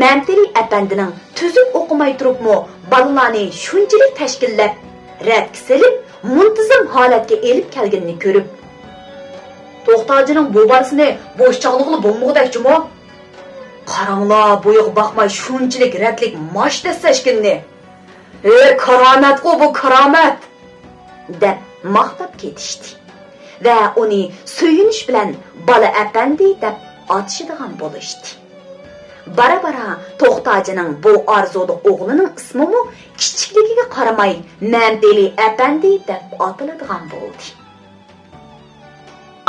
مەمتىلى ئەپەندىنىڭ تۈزۈك ئوقۇماي تۇرۇپمۇ بالىلارنى شۇنچىلىك تەشكىللەپ، رەتكە سېلىپ، مۇنتىزىم ھالەتكە ئېلىپ كەلگىنىنى كۆرۈپ، توختاجىنىڭ بۇ بالىسىنى بوش چاغلىغىلى بولمىغۇدەك جۇمۇ. قاراڭلار، بويىغا باقماي شۇنچىلىك رەتلىك ماش دەسسەشكىنىنى. ھە، كارامەتقۇ بۇ، كارامەت! دەپ ماختاپ كېتىشتى ۋە ئۇنى سۆيۈنۈش بىلەن بالا ئەپەندى دەپ ئاتىشىدىغان بولۇشتى. بارا-بارا توختاجىنىڭ بۇ ئارزۇلۇق ئوغلىنىڭ ئىسمىمۇ كىچىكلىكىگە قارىماي مەمتىلى ئەپەندى دەپ ئاتىلىدىغان بولدى.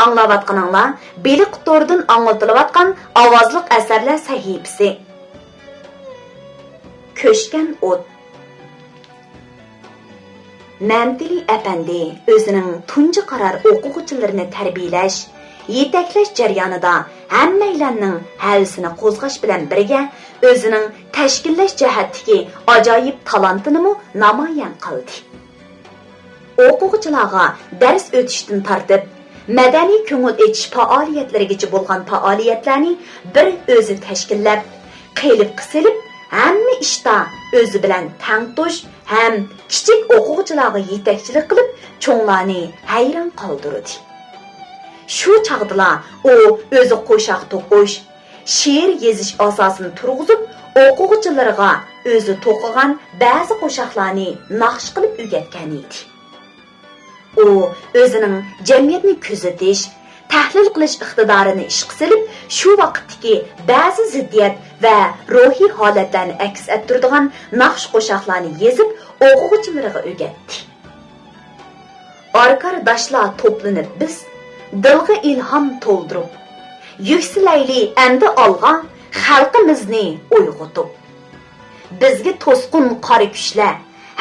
ئاڭلاۋاتقىنىڭلار بېلىق توردىن ئاڭلىتىلىۋاتقان ئاۋازلىق ئەسەرلەر سەھىپىسى. كۆچكەن ئوت. مەمتىلى ئەپەندى ئۆزىنىڭ تۇنجى قارار ئوقۇغۇچىلىرىنى تەربىيەلەش، يېتەكلەش جەريانىدا ھەممەيلەننىڭ ھەۋىسىنى قوزغاش بىلەن بىرگە، ئۆزىنىڭ تەشكىللەش جەھەتتىكى ئاجايىپ تالانتىنىمۇ نامايان قىلدى. ئوقۇغۇچىلارغا دەرس ئۆتۈشتىن تارتىپ، مەدەنىي كۆڭۈل ئېچىش پائالىيەتلىرىگىچە بولغان پائالىيەتلەرنى بىر ئۆزى تەشكىللەپ، قېلىپقا سېلىپ، ھەممە ئىشتا ئۆزى بىلەن تەڭتۇش ھەم كىچىك ئوقۇغۇچىلارغا يېتەكچىلىك قىلىپ، چوڭلارنى ھەيران قالدۇردى. شۇ چاغدىلا ئۇ ئۆزى قوشاق توقۇش، شېئىر يېزىش ئاساسىنى تۇرغۇزۇپ، ئوقۇغۇچىلىرىغا ئۆزى توقۇغان بەزى قوشاقلارنى ناخشا قىلىپ ئۆگەتكەن ئىدى. ئۇ ئۆزىنىڭ جەمئىيەتنى كۆزىتىش، تەھلىل قىلىش ئىقتىدارىنى ئىشقا سېلىپ، شۇ ۋاقىتتىكى بەزى زىددىيەت ۋە روھىي ھالەتلەرنى ئەكس ئەتتۈرىدىغان ناخشا قوشاقلارنى يېزىپ، ئوقۇغۇچىلىرىغا ئۆگەتتى. ئاركار داشلار توپلىنىپ بىز، دىلغا ئىلھام تولدۇرۇپ، يۈكسىلەيلى ئەمدى ئالغا، خەلقىمىزنى ئويغىتىپ. بىزگە توسقۇن قارا كۈچلەر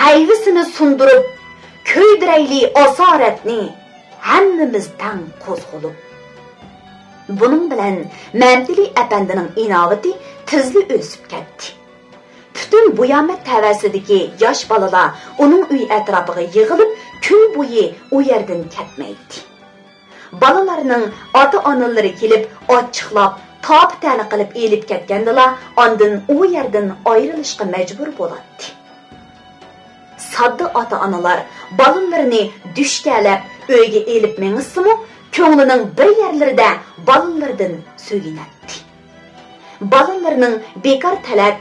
ھەيۋىسىنى سۇندۇرۇپ، كۆيدۈرەيلى ئاسارەتنى ھەممىمىز تەڭ قوزغىلىپ. بۇنىڭ بىلەن مەمتىلى ئەپەندىنىڭ ئىناۋىتى تېزلا ئۆسۈپ كەتتى. پۈتۈن بۇيامەت تەۋەسىدىكى ياش بالىلار ئۇنىڭ ئۆي ئەتراپىغا يىغىلىپ، كۈن بويى ئۇ يەردىن كەتمەيتتى. بالىلارنىڭ ئاتا-ئانىلىرى كېلىپ ئاچچىقلاپ، تاپا-تەنە قىلىپ ئېلىپ كەتكەندىلا، ئاندىن ئۇ يەردىن ئايرىلىشقا مەجبۇر بولاتتى. ساددا ئاتا-ئانىلار بالىلىرىنى دۈشكەلەپ ئۆيگە ئېلىپ مېڭىشسىمۇ، كۆڭلىنىڭ بىر يەرلىرىدە بالىلىرىدىن سۆيۈنەتتى. بالىلىرىنىڭ بىكار تەلەت،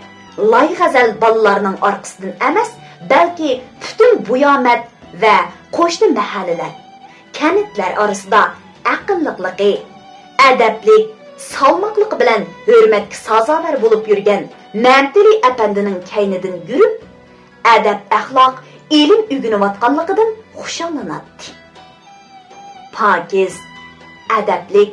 لاي-غەزەل بالىلارنىڭ ئارقىسىدىن ئەمەس، بەلكى پۈتۈن بۇيامەت ۋە قوشنا مەھەللىلەر، كەنتلەر ئارىسىدا ئەقىللىقلىقى، ئەدەپلىك، سالماقلىقى بىلەن ھۆرمەتكە سازاۋەر بولۇپ يۈرگەن مەمتىلى ئەپەندىنىڭ كەينىدىن يۈرۈپ، ئەدەپ-ئەخلاق، ئىلىم ئۆگىنىۋاتقانلىقىدىن خۇشاللىناتتى. پاكىز، ئەدەپلىك،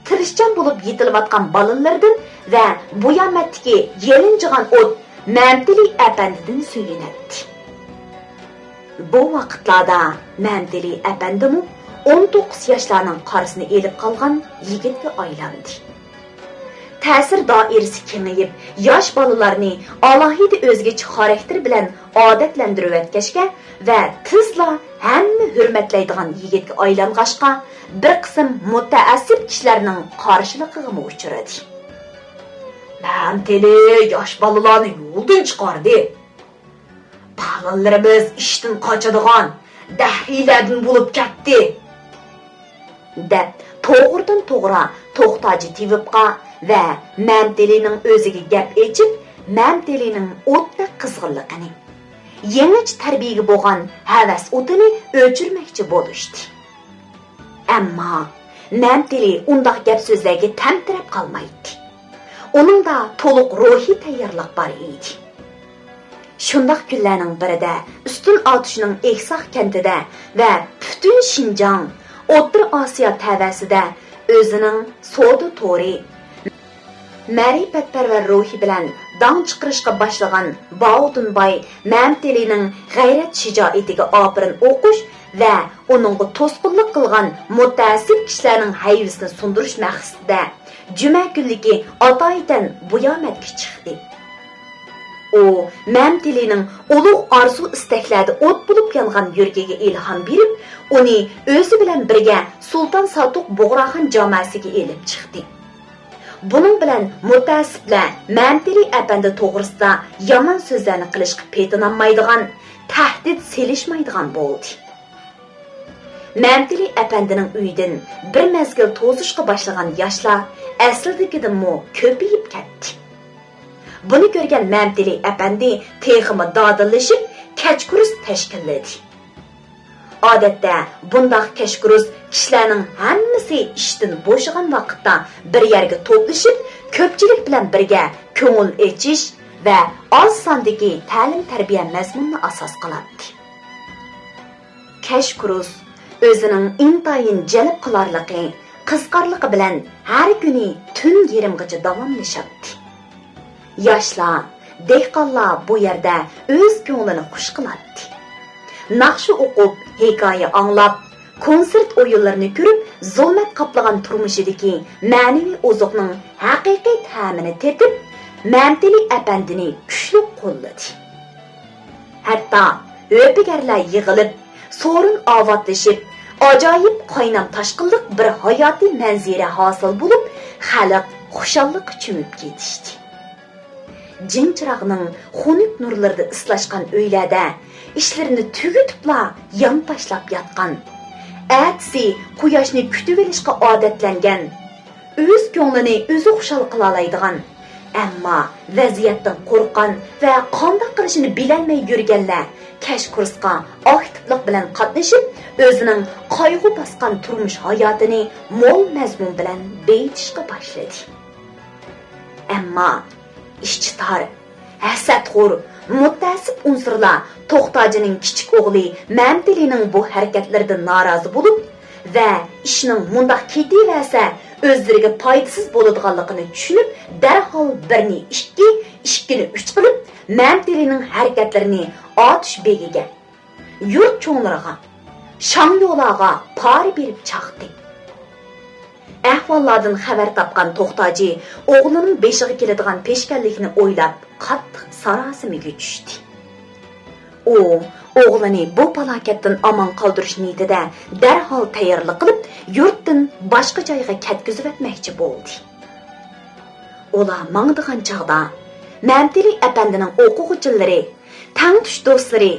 تىرىشچان بولۇپ يېتىلىۋاتقان بالىلىرىدىن ۋە بۇيامەتتىكى يېلىنجىغان ئوت مەمتىلى ئەپەندىدىن سۆيۈنەتتى. بۇ ۋاقىتلاردا مەمتىلى ئەپەندىمۇ ئون توققۇز ياشلارنىڭ قارىسىنى ئېلىپ قالغان يىگىتكە ئايلاندى. تەسىر دائىرىسى كېڭىيىپ، ياش بالىلارنى ئالاھىدە ئۆزگىچە خاراكتېر بىلەن ئادەتلەندۈرۈۋەتكەچكە ۋە تېزلا ھەممە ھۆرمەتلەيدىغان يىگىتكە ئايلانغاچقا، بىر قىسىم مۇتەئەسسىپ كىشىلەرنىڭ قارشىلىقىغىمۇ ئۇچرىدى. مەمتىلى ياش بالىلارنى يولدىن چىقاردى. بالىلىرىمىز ئىشتىن قاچىدىغان، دەھرىيلەردىن بولۇپ كەتتى، دەپ توغرىدىن توغرا توختاجى تېۋىپقا ۋە مەمتىلىنىڭ ئۆزىگە گەپ ئېچىپ، مەمتىلىنىڭ ئوتتەك قىزغىنلىقىنى، يېڭىچە تەربىيەگە بولغان ھەۋەس ئوتىنى ئۆچۈرمەكچى بولۇشتى. ئەمما مەمتىلى ئۇنداق گەپ سۆزلەرگە تەمتىرەپ قالمايتتى. ئۇنىڭدا تولۇق روھىي تەييارلىق بار ئىدى. شۇنداق كۈنلەرنىڭ بىرىدە ئۈستۈن ئاتۇشنىڭ ئېھساق كەنتىدە ۋە پۈتۈن شىنجاڭ، ئوتتۇرا ئاسىيا تەۋەسىدە ئۆزىنىڭ سودا تورى، مەرىپەتپەرۋەر روھى بىلەن داڭ چىقىرىشقا باشلىغان باۋۇدۇنباي مەمتىلىنىڭ غەيرەت-شىجائىتىگە ئاپىرىن ئوقۇش ۋە ئۇنىڭغا توسقۇنلۇق قىلغان مۇتەئەسسىپ كىشىلەرنىڭ ھەيۋىسىنى سۇندۇرۇش مەقسىتىدە جۈمە كۈنلۈكى ئاتايىتەن بۇيامەتكە چىقتى. ئۇ مەمتىلىنىڭ ئۇلۇغ ئارزۇ-ئىستەكلەردە ئوت بولۇپ يانغان يۈرىكىگە ئىلھام بېرىپ، ئۇنى ئۆزى بىلەن بىرگە سۇلتان ساتۇق بۇغراخان جاماسىگە ئېلىپ چىقتى. بۇنىڭ بىلەن مۇتەئەسسىپلەر مەمتىلى ئەپەندى توغرىسىدا يامان سۆزلەرنى قىلىشقا پېتىنالمايدىغان، تەھدىت سېلىشمايدىغان بولدى. مەمتىلى ئەپەندىنىڭ ئۆيىدىن بىر مەزگىل توزۇشقا باشلىغان ياشلار ئەسلىدىكىدىنمۇ كۆپىيىپ كەتتى. بۇنى كۆرگەن مەمتىلى ئەپەندى تېخىمۇ دادىللىشىپ، كەچكۈرۈس تەشكىللىدى. ئادەتتە بۇنداق كەچكۈرۈس كىشىلەرنىڭ ھەممىسى ئىشتىن بوشىغان ۋاقىتتا بىر يەرگە توپلىشىپ، كۆپچىلىك بىلەن بىرگە كۆڭۈل ئېچىش ۋە ئاز ساندىكى تەلىم-تەربىيە مەزمۇنىنى ئاساس قىلاتتى. كەچكۈرۈس ئۆزىنىڭ ئىنتايىن جەلپ قىلارلىقى، قىزىقارلىقى بىلەن ھەر كۈنى تۈن يېرىمغىچە داۋاملىشاتتى. ياشلار، دېھقانلار بۇ يەردە ئۆز كۆڭلىنى خۇش قىلاتتى. ناخشا ئوقۇپ، ھېكايە ئاڭلاپ، كونسېرت ئويۇنلىرىنى كۆرۈپ، زۇلمەت قاپلىغان تۇرمۇشىدىكى مەنىۋى ئوزۇقنىڭ ھەقىقىي تەمىنى تېتىپ، مەمتىلى ئەپەندىنى كۈچلۈك قوللىدى. ھەتتا ھۆپىگەرلەر يىغىلىپ، سورۇن ئاۋاتلىشىپ، ئاجايىپ قاينام-تاشقىنلىق بىر ھاياتىي مەنزىرە ھاسىل بولۇپ، خەلق خۇشاللىققا چۆمۈپ كېتىشتى. جىنچىراغنىڭ خۇنۈك نۇرلىرىدا ئىسلاشقان ئۆيلەردە ئىشلىرىنى تۈگىتىپلا يانپاشلاپ ياتقان، ئەتىسى قۇياشنى كۈتۈۋېلىشقا ئادەتلەنگەن، ئۆز كۆڭلىنى ئۆزى خۇشال قىلالايدىغان، ئەمما ۋەزىيەتتىن قورققان ۋە قانداق قىلىشىنى بىلەلمەي يۈرگەنلەر كەچ كۇرسقا ئاكتىپلىق بىلەن قاتنىشىپ، ئۆزىنىڭ قايغۇ باسقان تۇرمۇش ھاياتىنى مول مەزمۇن بىلەن بېيىتىشقا باشلىدى. ئەمما ئىچى تار، ھەسەتخور، مۇتەئەسسىپ ئۇنسۇرلار توختاجىنىڭ كىچىك ئوغلى مەمتىلىنىڭ بۇ ھەرىكەتلىرىدىن نارازى بولۇپ ۋە ئىشنىڭ مۇنداق كېتىۋەرسە ئۆزلىرىگە پايدىسىز بولىدىغانلىقىنى چۈشىنىپ، دەرھال بىرنى ئىككى، ئىككىنى ئۈچ قىلىپ، مەمتىلىنىڭ ھەرىكەتلىرىنى ئاتۇش بېگىگە، يۇرت چوڭلىرىغا، شاڭيولارغا پارا بېرىپ چاقتى. ئەھۋاللاردىن خەۋەر تاپقان توختاجى ئوغلىنىڭ بېشىغا كېلىدىغان پېشكەللىكنى ئويلاپ، قاتتىق ساراسىمىگە چۈشتى. ئۇ ئوغلىنى بۇ پالاكەتتىن ئامان قالدۇرۇش نىيىتىدە دەرھال تەييارلىق قىلىپ، يۇرتتىن باشقا جايغا كەتكۈزۈۋەتمەكچى بولدى. ئۇلار ماڭىدىغان چاغدا، مەمتىلى ئەپەندىنىڭ ئوقۇغۇچىلىرى، تەڭتۇش دوستلىرى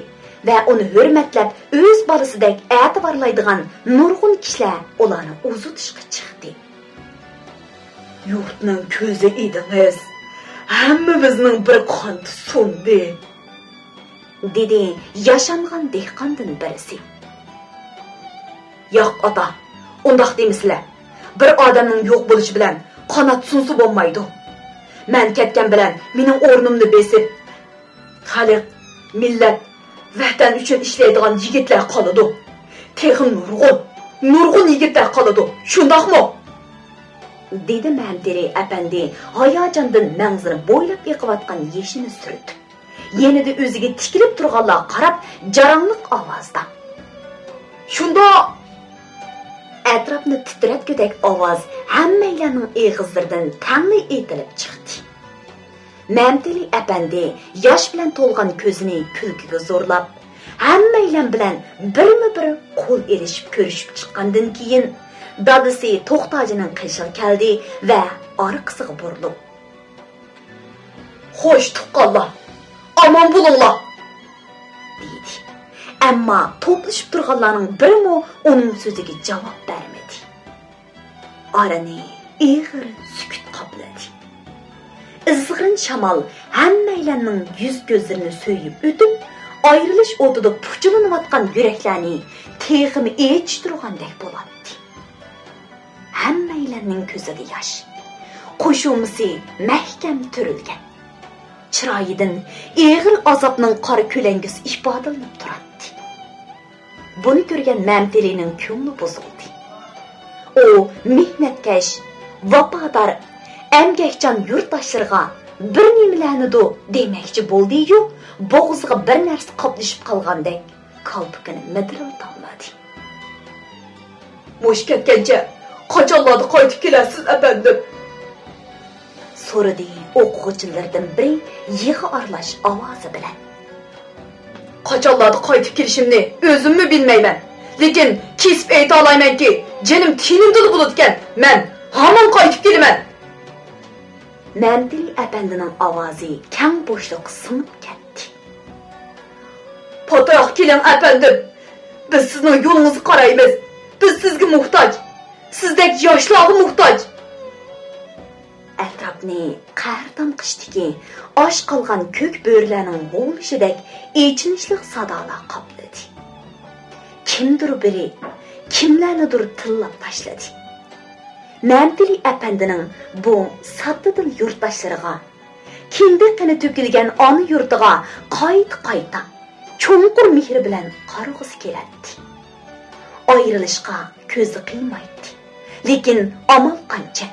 ۋە ئۇنى ھۆرمەتلەپ، ئۆز بالىسىدەك ئەتىۋارلايدىغان نۇرغۇن كىشىلەر ئۇلارنى ئۇزىتىشقا چىقتى. «يۇرتنىڭ كۆزى ئىدىڭىز، ھەممىمىزنىڭ بىر قانىتى سۇندى»، دېدى ياشانغان دېھقاندىن بىرسى. «ياق، ئاتا، ئۇنداق دېمىسىلە. بىر ئادەمنىڭ يوق بولۇشى بىلەن قانات سۇنسا بولمايدۇ. مەن كەتكەن بىلەن مېنىڭ ئورنۇمنى بېسىپ، خەلق، مىللەت، ۋەتەن ئۈچۈن ئىشلەيدىغان يىگىتلەر قالىدۇ. تېخى نۇرغۇن، نۇرغۇن يىگىتلەر قالىدۇ. شۇنداقمۇ؟» دېدى مەمتىلى ئەپەندى ھاياجاندىن مەڭزىنى بويلاپ ئېقىۋاتقان يېشىنى سۈرتۈپ. يېنىدا ئۆزىگە تىكىلىپ تۇرغانلارغا قاراپ، جاراڭلىق ئاۋازدا: «شۇنداق!» ئەتراپنى تىترەتكۈدەك ئاۋاز ھەممەيلەننىڭ ئېغىزلىرىدىن تەڭلا ئېيتىلىپ چىقتى. مەمتىلى ئەپەندى ياش بىلەن تولغان كۆزىنى كۈلكىگە زورلاپ، ھەممەيلەن بىلەن بىرمۇ بىر قول ئېلىشىپ كۆرۈشۈپ چىققاندىن كېيىن، دادىسى توختاجىنىڭ قېشىغا كەلدى ۋە ئارقىسىغا بۇرۇلۇپ: «خوش، تۇغقانلار، ئامان بولۇڭلار!» دېدى. ئەمما توپلىشىپ تۇرغانلارنىڭ بىرىمۇ ئۇنىڭ سۆزىگە جاۋاب بەرمىدى. ئارىنى ئېغىر سۈكۈت قاپلىدى. ئىزغىرىن شامال ھەممەيلەننىڭ يۈز-كۆزلىرىنى سۆيۈپ ئۆتۈپ، ئايرىلىش ئوتىدا پۇچىلىنىۋاتقان يۈرەكلەرنى تېخىمۇ ئېچىشتۇرغاندەك بولاتتى. ھەممەيلەننىڭ كۆزىدە ياش، قوشۇمىسى مەھكەم تۈرۈلگەن. چىرايىدىن ئېغىر ئازابنىڭ قارا كۆلەڭگىسى ئىپادىلىنىپ تۇراتتى. بۇنى كۆرگەن مەمتىلىنىڭ كۆڭلى بۇزۇلدى. ئۇ مېھنەتكەش، ۋاپادار، ئەمگەكچان يۇرتداشلىرىغا بىر نېمىلەرنىدۇ دېمەكچى بولدى-يۇ، بوغۇزىغا بىر نەرسە قاپلىشىپ قالغاندەك، كالپۇكىنى مىدىرلىتالمىدى. «مۇشۇ كەتكەنچە قاچانلاردا قايتىپ كېلەرسىز، ئەپەندىم؟» سورىدى ئوقۇغۇچىلىرىدىن بىرى يىغا ئارىلاش ئاۋازى بىلەن. «قاچانلاردا قايتىپ كېلىشىمنى ئۆزۈممۇ بىلمەيمەن. لېكىن كېسىپ ئېيتالايمەنكى، جېنىم تېنىمدىلا بولىدىكەن، مەن ھامان قايتىپ كېلىمەن.» مەمتىلى ئەپەندىنىڭ ئاۋازى كەڭ بوشلۇققا سىڭىپ كەتتى. «پاتراق كېلىڭ، ئەپەندىم! بىز سىزنىڭ يولىڭىزغا قارايمىز. بىز سىزگە موھتاج. سىزدەك ياشلارغا موھتاج.» ئەتراپنى قەھرىتان قىشتىكى ئاچ قالغان كۆك بۆرىلەرنىڭ ھۇۋلىشىدەك ئېچىنىشلىق سادالار قاپلىدى. كىمدۇر بىرى كىملەرنىدۇر تىللاپ تاشلىدى. مەمتىلى ئەپەندىنىڭ بۇ ساددا دىل يۇرتداشلىرىغا، كىندىك قېنى تۆكۈلگەن ئانا يۇرتىغا قايتا-قايتا، چوڭقۇر مېھرى بىلەن قارىغۇسى كېلەتتى. ئايرىلىشقا كۆزى قىيمايتتى. لېكىن ئامال قانچە؟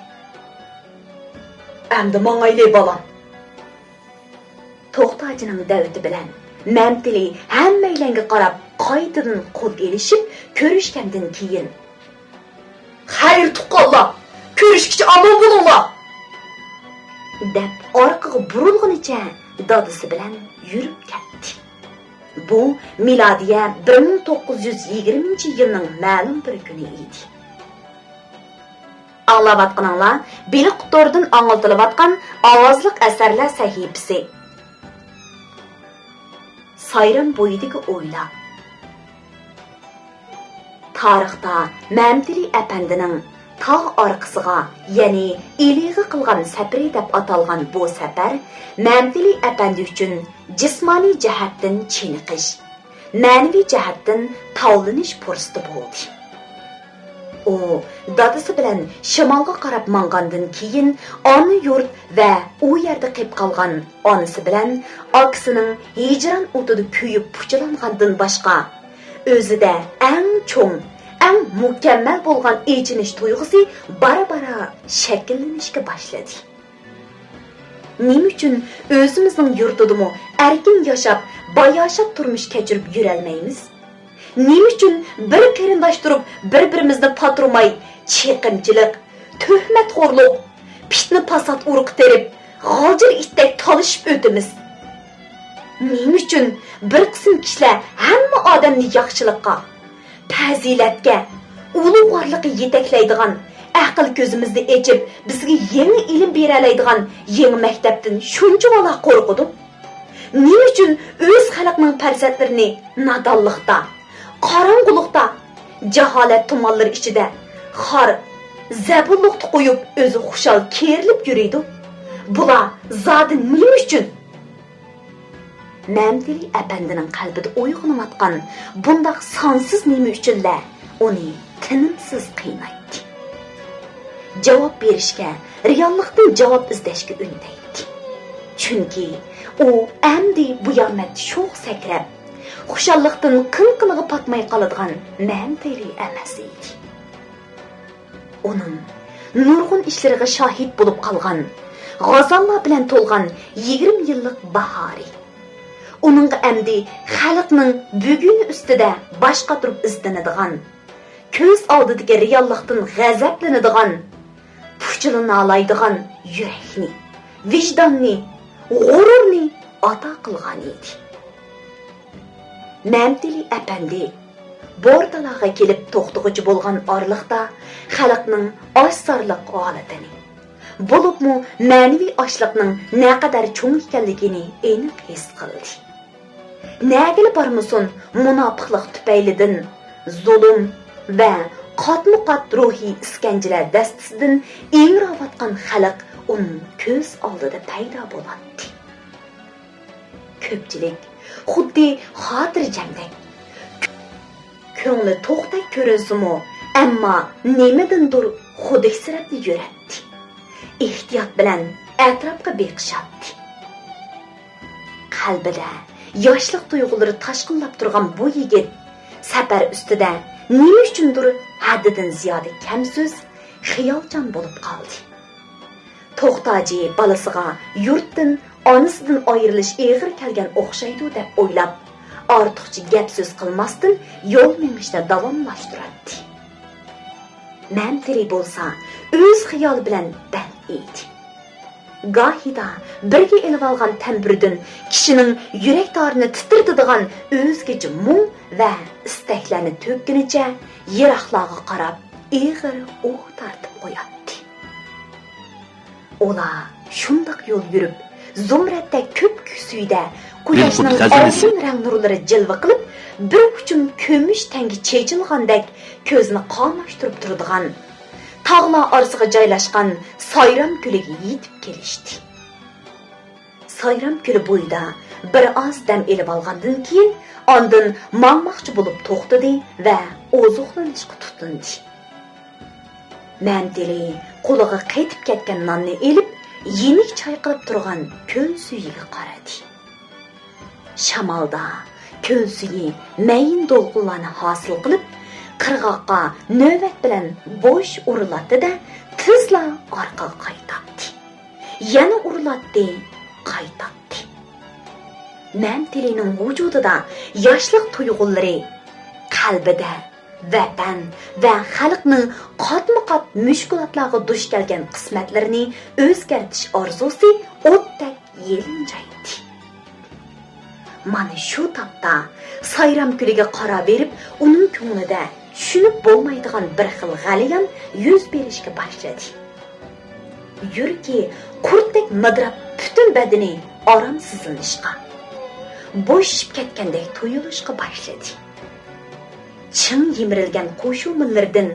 «ئەمدى ماڭايلى، بالام.» توختاجىنىڭ دەۋىتى بىلەن مەمتىلى ھەممەيلەنگە قاراپ قايتىدىن قول ئېلىشىپ كۆرۈشكەندىن كېيىن، «خەير، تۇغقانلار، كۆرۈشكىچە ئامان بولۇڭلار!» دەپ ئارقىغا بۇرۇلغىنىچە دادىسى بىلەن يۈرۈپ كەتتى. بۇ مىلادىيە بىر مىڭ توققۇز يۈز يىگىرمىنچى يىلنىڭ مەلۇم بىر كۈنى ئىدى. ئاڭلاۋاتقىنىڭلار بېلىق توردىن ئاڭلىتىلىۋاتقان ئاۋازلىق ئەسەرلەر سەھىپىسى. سايرام بويىدىكى ئويلار. تارىختا مەمتىلى ئەپەندىنىڭ تاغ ئارقىسىغا، يەنى ئىلىغا قىلغان سەپىرى دەپ ئاتالغان بۇ سەپەر مەمتىلى ئەپەندى ئۈچۈن جىسمانىي جەھەتتىن چېنىقىش، مەنىۋى جەھەتتىن تاۋلىنىش پۇرسىتى بولدى. ئۇ دادىسى بىلەن شىمالغا قاراپ ماڭغاندىن كېيىن، ئانا يۇرت ۋە ئۇ يەردە قېپ قالغان ئانىسى بىلەن ئاكىسىنىڭ ھىجران ئوتىدا كۆيۈپ پۇچىلانغاندىن باشقا، ئۆزىدە ئەڭ چوڭ، ئەڭ مۇكەممەل بولغان ئېچىنىش تۇيغۇسى بارا-بارا شەكىللىنىشكە باشلىدى. نېمە ئۈچۈن ئۆزىمىزنىڭ يۇرتىدىمۇ ئەركىن ياشاپ، باياشات تۇرمۇش كەچۈرۈپ يۈرەلمەيمىز؟ نېمە ئۈچۈن بىر قېرىنداش تۇرۇپ، بىر-بىرىمىزنى پاتۇرماي، چېقىمچىلىق، تۆھمەتخورلۇق، پىتنە-پاسات ئۇرۇقى تېرىپ، غالجىر ئىتتەك تالىشىپ ئۆتىمىز. نېمە ئۈچۈن بىر قىسىم كىشىلەر ھەممە ئادەمنى ياخشىلىققا، پەزىلەتكە، ئۇلۇغۋارلىققا يېتەكلەيدىغان، ئەقىل كۆزىمىزنى ئېچىپ، بىزگە يېڭى ئىلىم بېرەلەيدىغان يېڭى مەكتەپتىن شۇنچىۋالا قورقىدۇ؟ نېمە ئۈچۈن ئۆز خەلقنىڭ پەرزەنتلىرىنى نادانلىقتا، قاراڭغۇلۇقتا، جاھالەت تۇمانلىرى ئىچىدە خار، زەبۇنلۇقتا قويۇپ، ئۆزى خۇشال كېرىلىپ يۈرىدۇ؟ بۇلار زادى نېمە ئۈچۈن؟ مەمتىلى ئەپەندىنىڭ قەلبىدە ئويغىنىۋاتقان بۇنداق سانسىز نېمە ئۈچۈنلەر ئۇنى تىنىمسىز قىينايتتى. جاۋاب بېرىشكە، رېئاللىقتىن جاۋاب ئىزدەشكە ئۈندەيتتى. چۈنكى ئۇ ئەمدى بۇيامەتتە شوخ سەكرەپ، خۇشاللىقتىن قىن-قىنىغا پاتماي قالىدىغان مەمتىلى ئەمەس ئىدى. ئۇنىڭ نۇرغۇن ئىشلىرىغا شاھىت بولۇپ قالغان، غازاللار بىلەن تولغان يىگىرمە يىللىق باھارى. ئۇنىڭغا ئەمدى خەلقنىڭ بۈگۈنى ئۈستىدە باش قاتۇرۇپ ئىزدىنىدىغان، كۆز ئالدىدىكى رېئاللىقتىن غەزەپلىنىدىغان، پۇچىلىنالايدىغان يۈرەكنى، ۋىجداننى، غۇرۇرنى ئاتا قىلغان ئىدى. مەمتىلى ئەپەندى بورتالاغا كېلىپ توختىغۇچى بولغان ئارىلىقتا خەلقنىڭ ئاچ-سارلىق ھالىتىنى، بولۇپمۇ مەنىۋى ئاچلىقنىڭ نەقەدەر چوڭ ئىكەنلىكىنى ئېنىق ھېس قىلدى. نەگىلا بارمىسۇن، مۇناپىقلىق تۈپەيلىدىن زۇلۇم ۋە قاتمۇقات روھىي ئىسكەنجىلەر دەستىسىدىن ئىڭراۋاتقان خەلق ئۇنىڭ كۆز ئالدىدا پەيدا بولاتتى. كۆپچىلىك خۇددى خاتىرجەمدەك، كۆڭلى توقتەك كۆرۈنسىمۇ، ئەمما نېمىدىندۇر خۇدۈكسىرەپلا يۈرەتتى. ئېھتىيات بىلەن ئەتراپقا بېقىشاتتى. قەلبىدە ياشلىق تۇيغۇلىرى تاشقىنلاپ تۇرغان بۇ يىگىت سەپەر ئۈستىدە نېمە ئۈچۈندۇر ھەددىدىن زىيادە كەمسۆز، خىيالچان بولۇپ قالدى. توختاجى بالىسىغا يۇرتتىن، ئانىسىدىن ئايرىلىش ئېغىر كەلگەن ئوخشايدۇ دەپ ئويلاپ، ئارتۇقچە گەپ-سۆز قىلماستىن يول مېڭىشنى داۋاملاشتۇراتتى. مەمتىلى بولسا ئۆز خىيالى بىلەن بەند ئىدى. گاھىدا بىرگە ئېلىۋالغان تەمبۇردىن كىشىنىڭ يۈرەك تارىنى تىترىتىدىغان ئۆزگىچە مۇڭ ۋە ئىستەكلەرنى تۆككىنىچە يىراقلارغا قاراپ ئېغىر ئۇھ تارتىپ قوياتتى. ئۇلار شۇنداق يول يۈرۈپ، زۇمرەتتەك كۆپكۆك سۈيىدە قۇياشنىڭ ئالتۇن رەڭ نۇرلىرى جىلۋە قىلىپ، بىر ئۇچۇم كۈمۈش تەڭگە چېچىلغاندەك كۆزنى قاماشتۇرۇپ تۇرىدىغان، تاغلار ئارىسىغا جايلاشقان سايرام كۆلىگە يېتىپ كېلىشتى. سايرام كۆلى بويىدا بىر ئاز دەم ئېلىۋالغاندىن كېيىن، ئاندىن ماڭماقچى بولۇپ توختىدى ۋە ئوزۇقلىنىشقا تۇتۇندى. مەمتىلى قولىغا قېتىپ كەتكەن ناننى ئېلىپ، يېنىك چايقىلىپ تۇرغان كۆل سۈيىگە قارىدى. شامالدا كۆل سۈيى مەيىن دولقۇنلارنى ھاسىل قىلىپ، قىرغاققا نۆۋەت بىلەن بوش ئۇرۇلاتتى-دە، تېزلا ئارقىغا قايتاتتى. يەنە ئۇرۇلاتتى، قايتاتتى. مەمتىلىنىڭ ۋۇجۇدىدا ياشلىق تۇيغۇلىرى، قەلبىدە ۋەتەن ۋە خەلقنىڭ قاتمۇ-قات مۈشكۈلاتلارغا دۇچ كەلگەن قىسمەتلىرىنى ئۆزگەرتىش ئارزۇسى ئوتتەك يېلىنجايتتى. مانا شۇ تاپتا سايرام كۆلىگە قاراۋېرىپ، ئۇنىڭ كۆڭلىدە چۈشىنىپ بولمايدىغان بىر خىل غەلىيان يۈز بېرىشكە باشلىدى. يۈرىكى قۇرتتەك مىدىراپ، پۈتۈن بەدىنى ئارامسىزلىنىشقا، بوشىشىپ كەتكەندەك تۇيۇلۇشقا باشلىدى. چىڭ يىمىرىلگەن قوشۇمىلىرىدىن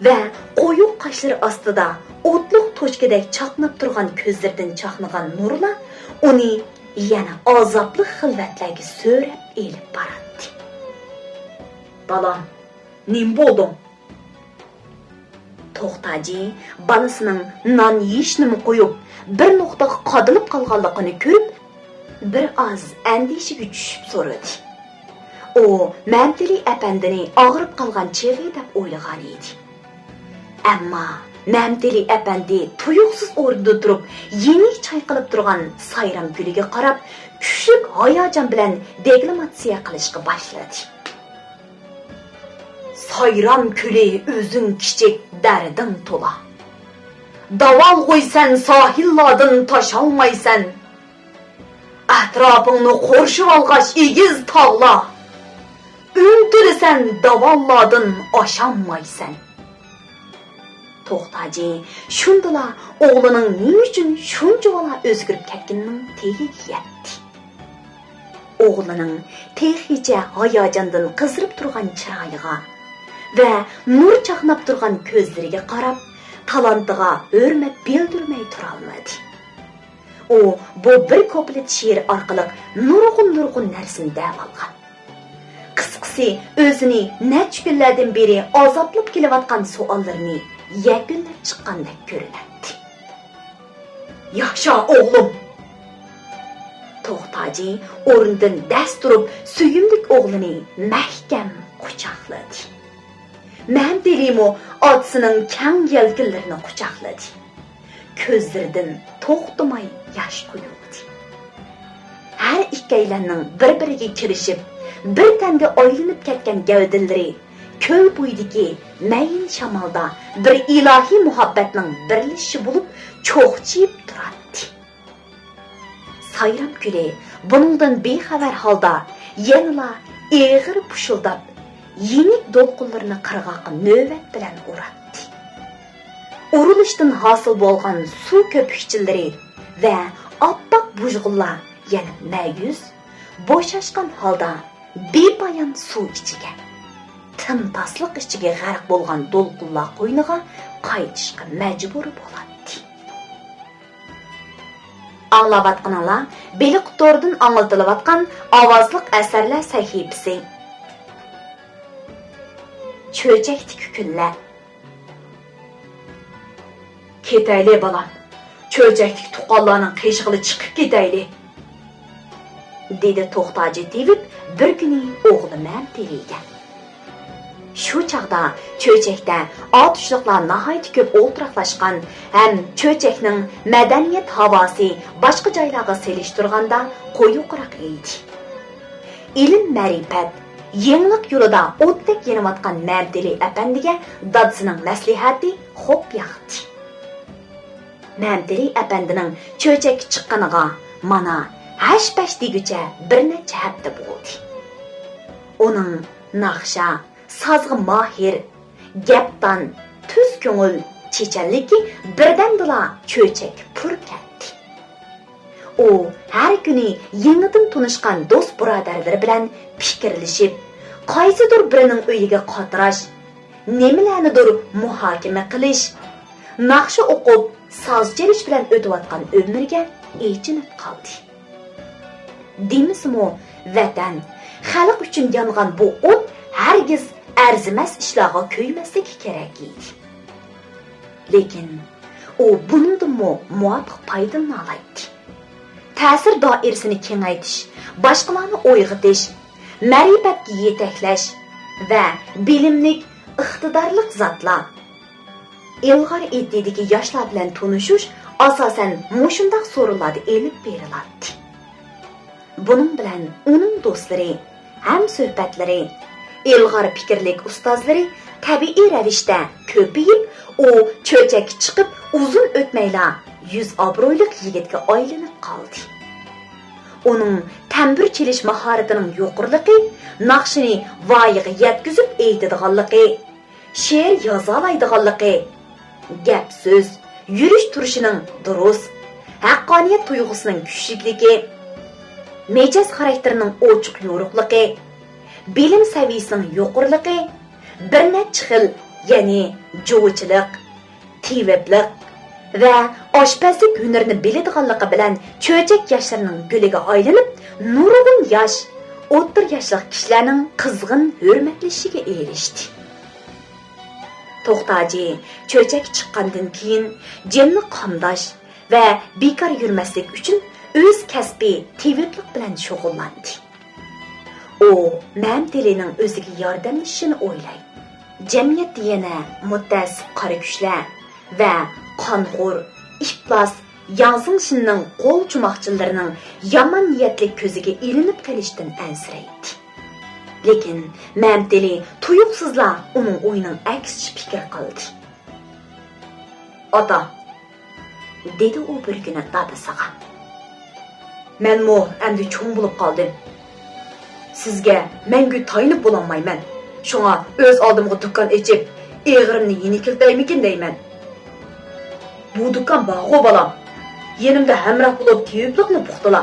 ۋە قويۇق قاشلىرى ئاستىدا ئوتلۇق توچكىدەك چاقناپ تۇرغان كۆزلىرىدىن چاقنىغان نۇرلار ئۇنى يەنە ئازابلىق خىلۋەتلەرگە سۆرەپ ئېلىپ باراتتى. بالام، نېمە بولدۇڭ؟ توختاجى بالىسىنىڭ نان يېيىشنىمۇ قويۇپ، بىر نۇقتىغا قادىلىپ قالغانلىقىنى كۆرۈپ، بىر ئاز ئەندىشىگە چۈشۈپ سورىدى. ئۇ مەمتىلى ئەپەندىنى ئاغرىپ قالغان چېغى دەپ ئويلىغان ئىدى. ئەمما مەمتىلى ئەپەندى تۇيۇقسىز ئورنىدىن تۇرۇپ، يېنىك چايقىلىپ تۇرغان سايرام كۆلىگە قاراپ، كۈچلۈك ھاياجان بىلەن دېكلاماتسىيە قىلىشقا باشلىدى. سايرام كۆلى، ئۆزۈڭ كىچىك، دەردىڭ تولا. داۋالغۇيسەن، ساھىللاردىن تاشالمايسەن. ئەتراپىڭنى قورشىۋالغاچ ئېگىز تاغلار، ئۈنتۈلىسەن، داۋانلاردىن ئاشالمايسەن. توختاجى شۇندىلا ئوغلىنىڭ نېمە ئۈچۈن شۇنچىۋالا ئۆزگىرىپ كەتكىنىنىڭ تېگىگە يەتتى. ئوغلىنىڭ تېخىچە ھاياجاندىن قىزىرىپ تۇرغان چىرايىغا ۋە نۇر چاقناپ تۇرغان كۆزلىرىگە قاراپ، تالانتىغا ھۆرمەت بىلدۈرمەي تۇرالمىدى. ئۇ بۇ بىر كۇپلېت شېئىر ئارقىلىق نۇرغۇن-نۇرغۇن نەرسىنى دەۋالغان. قىسقىسى، ئۆزىنى نەچچە كۈنلەردىن بېرى ئازابلاپ كېلىۋاتقان سوئاللىرىنى يەكۈنلەپ چىققاندەك كۆرۈنەتتى. «ياشا، ئوغلۇم!» توختاجى ئورنىدىن دەس تۇرۇپ، سۆيۈملۈك ئوغلىنى مەھكەم قۇچاقلىدى. مەمتىلىمۇ ئاتىسىنىڭ كەڭ يەلكىنلىرىنى قۇچاقلىدى. كۆزلىرىدىن توختىماي ياش قۇيۇلدى. ھەر ئىككىيلەننىڭ بىر-بىرىگە كىرىشىپ، بىر تەنگە ئايلىنىپ كەتكەن گەۋدىلىرى كۆل بويىدىكى مەيىن شامالدا بىر ئىلاھىي مۇھەببەتنىڭ بىرلىشىشى بولۇپ چوقچىيىپ تۇراتتى. سايرام كۆلى بۇنىڭدىن بىخەۋەر ھالدا يەنىلا ئېغىر پۇشۇلداپ، يېنىك دولقۇنلىرىنى قىرغاققا نۆۋەت بىلەن ئۇراتتى. ئۇرۇلۇشتىن ھاسىل بولغان سۇ كۆپۈكچىلىرى ۋە ئاپئاق بۇژغۇنلار يەنە مەيۈس، بوشاشقان ھالدا بىپايان سۇ ئىچىگە، تىمتاسلىق ئىچىگە غەرق بولغان دولقۇنلار قوينىغا قايتىشقا مەجبۇر بولاتتى. ئاڭلاۋاتقىنىڭلار بېلىق توردىن ئاڭلىتىلىۋاتقان ئاۋازلىق ئەسەرلەر سەھىپىسى. چۆچەكتىكى كۈنلەر. «كېتەيلى، بالام، چۆچەكتىكى تۇغقانلارنىڭ قېشىغىلا چىقىپ كېتەيلى»، دېدى توختاجى تېۋىپ بىر كۈنى ئوغلى مەمتىلىگە. شۇ چاغدا چۆچەكتە ئاتۇشلۇقلار ناھايىتى كۆپ ئولتۇراقلاشقان ھەم چۆچەكنىڭ مەدەنىيەت ھاۋاسى باشقا جايلارغا سېلىشتۇرغاندا قويۇقراق ئىدى. ئىلىم-مەرىپەت، يېڭىلىق يولىدا ئوتتەك يېنىۋاتقان مەمتىلى ئەپەندىگە دادىسىنىڭ مەسلىھەتى خوپ ياقتى. مەمتىلى ئەپەندىنىڭ چۆچەككە چىققىنىغا مانا ھەش-پەش دېگۈچە بىر نەچچە ھەپتە بولدى. ئۇنىڭ ناخشا، سازغا ماھىر، گەپدان، تۈز كۆڭۈل، چېچەنلىكى بىردەمدىلا چۆچەككە پۇر كەتتى. ئۇ ھەر كۈنى يېڭىدىن تونۇشقان دوست-بۇرادەرلىرى بىلەن پىكىرلىشىپ، قايسىدۇر بىرىنىڭ ئۆيىگە قاتراش، نېمىلەرنىدۇر مۇھاكىمە قىلىش، ناخشا ئوقۇپ، ساز چېلىش بىلەن ئۆتۈۋاتقان ئۆمرىگە ئېچىنىپ قالدى. دېمىسىمۇ، ۋەتەن، خەلق ئۈچۈن يانغان بۇ ئوت ھەرگىز ئەرزىمەس ئىشلارغا كۆيمەسلىكى كېرەك ئىدى. لېكىن ئۇ بۇنىڭدىنمۇ مۇۋاپىق پايدىلىنالايتتى. تەسىر دائىرىسىنى كېڭەيتىش، باشقىلارنى ئويغىتىش، مەرىپەتكە يېتەكلەش ۋە بىلىملىك، ئىقتىدارلىق زاتلار، ئىلغار ئېتىدىكى ياشلار بىلەن تونۇشۇش ئاساسەن مۇشۇنداق سورۇنلاردا ئېلىپ بېرىلاتتى. بۇنىڭ بىلەن ئۇنىڭ دوستلىرى، ھەمسۆھبەتلىرى، ئىلغار پىكىرلىك ئۇستازلىرى تەبىئىي رەۋىشتە كۆپىيىپ، ئۇ چۆچەككە چىقىپ ئۇزۇن ئۆتمەيلا يۈز ئابرۇيلۇق يىگىتكە ئايلىنىپ قالدى. ئۇنىڭ تەمبۇر چېلىش ماھارىتىنىڭ يۇقىرىلىقى، ناخشىنى ۋايىغا يەتكۈزۈپ ئېيتىدىغانلىقى، شېئىر يازالايدىغانلىقى، گەپ-سۆز، يۈرۈش-تۇرۇشىنىڭ دۇرۇس، ھەققانىيەت تۇيغۇسىنىڭ كۈچلۈكلۈكى، مىجەز خاراكتېرىنىڭ ئوچۇق-يورۇقلۇقى، بىلىم سەۋىيەسىنىڭ يۇقىرىلىقى، بىر نەچچە خىل، يەنى جۇۋىچىلىق، تېۋىپلىق ۋە ئاشپەزلىك ھۈنىرىنى بىلىدىغانلىقى بىلەن چۆچەك ياشلىرىنىڭ گۈلىگە ئايلىنىپ، نۇرغۇن ياش، ئوتتۇرا ياشلىق كىشىلەرنىڭ قىزغىن ھۆرمەتلىشىگە ئېرىشتى. توختاجى چۆچەككە چىققاندىن كېيىن، جېنىنى قامداش ۋە بىكار يۈرمەسلىك ئۈچۈن ئۆز كەسپى تېۋىپلىق بىلەن شۇغۇللاندى. ئۇ مەمتىلىنىڭ ئۆزىگە ياردەملىشىشىنى ئويلايدۇ. جەمئىيەتتە يەنە مۇتەئەسسىپ قارا كۈچلەر ۋە قانخور، ئىپلاس، ياڭزېڭشىننىڭ قول چوماقچىلىرىنىڭ يامان نىيەتلىك كۆزىگە ئىلىنىپ قېلىشتىن ئەنسىرەيتتى. لېكىن مەمتىلى تۇيۇقسىزلا ئۇنىڭ ئويىنىڭ ئەكسىچە پىكىر قىلدى. ئاتا، دېدى ئۇ بىر كۈنى دادىسىغا. مەنمۇ ئەمدى چوڭ بولۇپ قالدىم. سىزگە مەڭگۈ تايىنىپ بولالمايمەن. شۇڭا ئۆز ئالدىمغا دۇكان ئېچىپ، ئېغىرىمنى يېنىكلىتەيمىكىن دەيمەن. بۇ دۇكان بارغۇ، بالام. يېنىمدا ھەمراھ بولۇپ تېۋىپلىقنى پۇختىلا.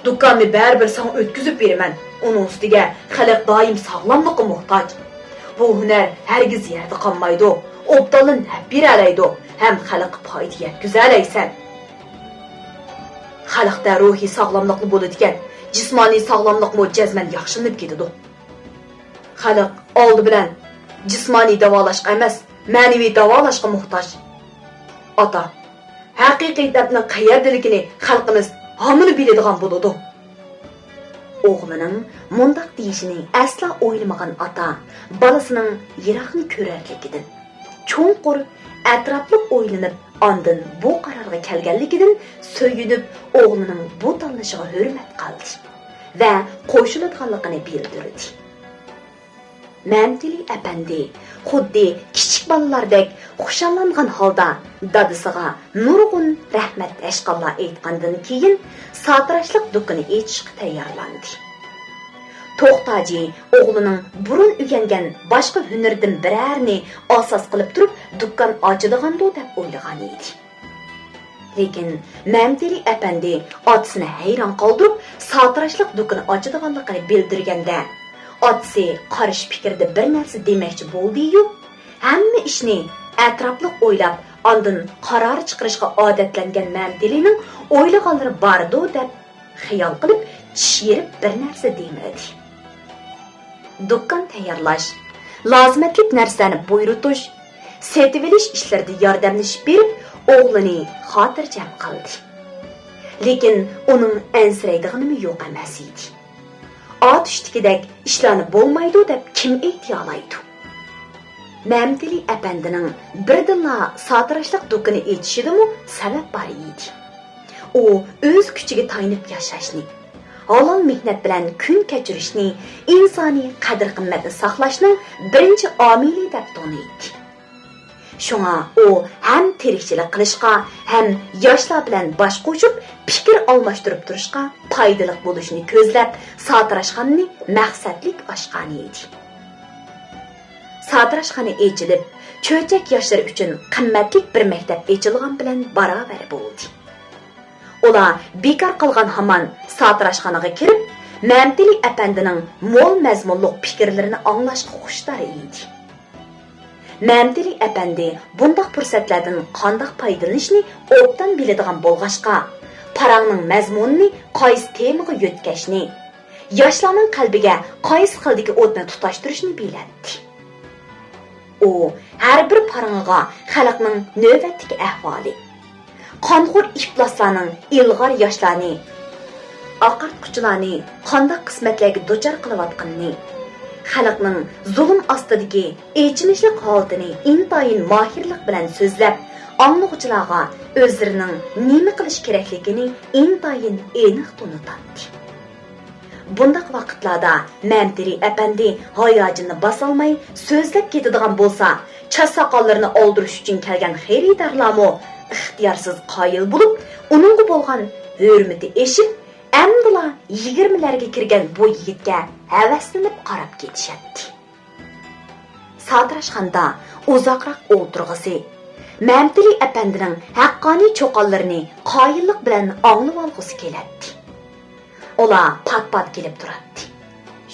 دۇكاننى بەرىبىر ساڭا ئۆتكۈزۈپ بېرىمەن. ئۇنىڭ ئۈستىگە خەلق دائىم ساغلاملىققا موھتاج. بۇ ھۈنەر ھەرگىز يەردە قالمايدۇ. ئوبدانلا نەپ بېرەلەيدۇ ھەم خەلققە پايدا يەتكۈزەلەيسەن. خەلقتە روھىي ساغلاملىقلا بولىدىكەن، جىسمانىي ساغلاملىقمۇ جەزمەن ياخشىلىنىپ كېتىدۇ. خەلق ئالدى بىلەن جىسمانىي داۋالاشقا ئەمەس، مەنىۋى داۋالاشقا موھتاج. ئاتا، ھەقىقىي دەردنىڭ قەيەردىلىكىنى خەلقىمىز ھامىلا بىلىدىغان بولىدۇ. ئوغلىنىڭ مۇنداق دېيىشىنى ئەسلا ئويلىمىغان ئاتا بالىسىنىڭ يىراقنى كۆرەرلىكىدىن، چوڭقۇر ئەتراپلىق ئويلىنىپ، ئاندىن بۇ قارارغا كەلگەنلىكىدىن سۆيۈنۈپ، ئوغلىنىڭ بۇ تاللىشىغا ھۆرمەت قىلدى ۋە قوشۇلىدىغانلىقىنى بىلدۈردى. مەمتىلى ئەپەندى خۇددى كىچىك بالىلاردەك خۇشاللانغان ھالدا دادىسىغا نۇرغۇن رەھمەت-ئەشقاللار ئېيتقاندىن كېيىن، ساتىراشلىق دۇكىنى ئېچىشقا تەييارلاندى. توختاجى ئوغلىنىڭ بۇرۇن ئۆگەنگەن باشقا ھۈنىرىدىن بىرەرنى ئاساس قىلىپ تۇرۇپ دۇكان ئاچىدىغاندۇ دەپ ئويلىغان ئىدى. لېكىن مەمتىلى ئەپەندى ئاتىسىنى ھەيران قالدۇرۇپ، ساتىراشلىق دۇكىنى ئاچىدىغانلىقىنى بىلدۈرگەندە، ئاتىسى قارشى پىكىردە بىر نەرسە دېمەكچى بولدى-يۇ، ھەممە ئىشنى ئەتراپلىق ئويلاپ، ئاندىن قارار چىقىرىشقا ئادەتلەنگەن مەمتىلىنىڭ ئويلىغانلىرى باردۇ دەپ خىيال قىلىپ، چىش يېرىپ بىر نەرسە دېمىدى. دۇكان تەييارلاش، لازىمەتلىك نەرسىلەرنى بۇيرۇتۇش، سېتىۋېلىش ئىشلىرىدا ياردەملىشىپ بېرىپ، ئوغلىنى خاتىرجەم قىلدى. لېكىن ئۇنىڭ ئەنسىرەيدىغىنىمۇ يوق ئەمەس ئىدى. ئاتۇشتىكىدەك ئىشلارنى بولمايدۇ دەپ كىم ئېيتىيالايدۇ؟ مەمتىلى ئەپەندىنىڭ بىردىنلا ساتىراشلىق دۇكىنى ئېچىشىدىمۇ سەۋەب بار ئىدى. ئۇ ئۆز كۈچىگە تايىنىپ ياشاشنى، ھالال مېھنەت بىلەن كۈن كەچۈرۈشنى، ئىنسانىي قەدىر-قىممەتنى ساقلاشنىڭ بىرىنچى ئامىلى دەپ تونۇيتتى. شۇڭا ئۇ ھەم تىرىكچىلىك قىلىشقا، ھەم ياشلار بىلەن باش قوشۇپ پىكىر ئالماشتۇرۇپ تۇرۇشقا پايدىلىق بولۇشنى كۆزلەپ، ساتىراشخانىنى مەقسەتلىك ئاچقانىدى. ساتىراشخانا ئېچىلىپ، چۆچەك ياشلىرى ئۈچۈن قىممەتلىك بىر مەكتەپ ئېچىلغان بىلەن باراۋەر بولدى. ئۇلار بىكار قالغان ھامان ساتىراشخانىغا كىرىپ، مەمتىلى ئەپەندىنىڭ مول مەزمۇنلۇق پىكىرلىرىنى ئاڭلاشقا خۇشتار ئىدى. مەمتىلى ئەپەندى بۇنداق پۇرسەتلەردىن قانداق پايدىلىنىشنى ئوبدان بىلىدىغان بولغاچقا، پاراڭنىڭ مەزمۇنىنى قايسى تېمىغا يۆتكەشنى، ياشلارنىڭ قەلبىگە قايسى خىلدىكى ئوتنى تۇتاشتۇرۇشنى بىلەتتى. ئۇ ھەر بىر پارىڭىغا خەلقنىڭ نۆۋەتتىكى ئەھۋالى، قانخور ئىپلاسلارنىڭ ئىلغار ياشلارنى، ئاقارتقۇچىلارنى قانداق قىسمەتلەرگە دۇچار قىلىۋاتقىنىنى، خەلقنىڭ زۇلۇم ئاستىدىكى ئېچىنىشلىق ھالىتىنى ئىنتايىن ماھىرلىق بىلەن سۆزلەپ، ئاڭلىغۇچىلارغا ئۆزلىرىنىڭ نېمە قىلىش كېرەكلىكىنى ئىنتايىن ئېنىق تونۇتاتتى. بۇنداق ۋاقىتلاردا مەمتىلى ئەپەندى ھاياجىنىنى باسالماي سۆزلەپ كېتىدىغان بولسا، چاچ ساقاللىرىنى ئالدۇرۇش ئۈچۈن كەلگەن خېرىدارلارمۇ ئىختىيارسىز قايىل بولۇپ، ئۇنىڭغا بولغان ھۆرمىتى ئېشىپ، ئەمدىلا يىگىرمىلەرگە كىرگەن بۇ يىگىتكە ھەۋەسلىنىپ قاراپ كېتىشەتتى. ساتىراشخانىدا ئۇزاقراق ئولتۇرغۇسى، مەمتىلى ئەپەندىنىڭ ھەققانىي چوقانلىرىنى قايىللىق بىلەن ئاڭلىۋالغۇسى كېلەتتى. ئۇلار پات-پات كېلىپ تۇراتتى.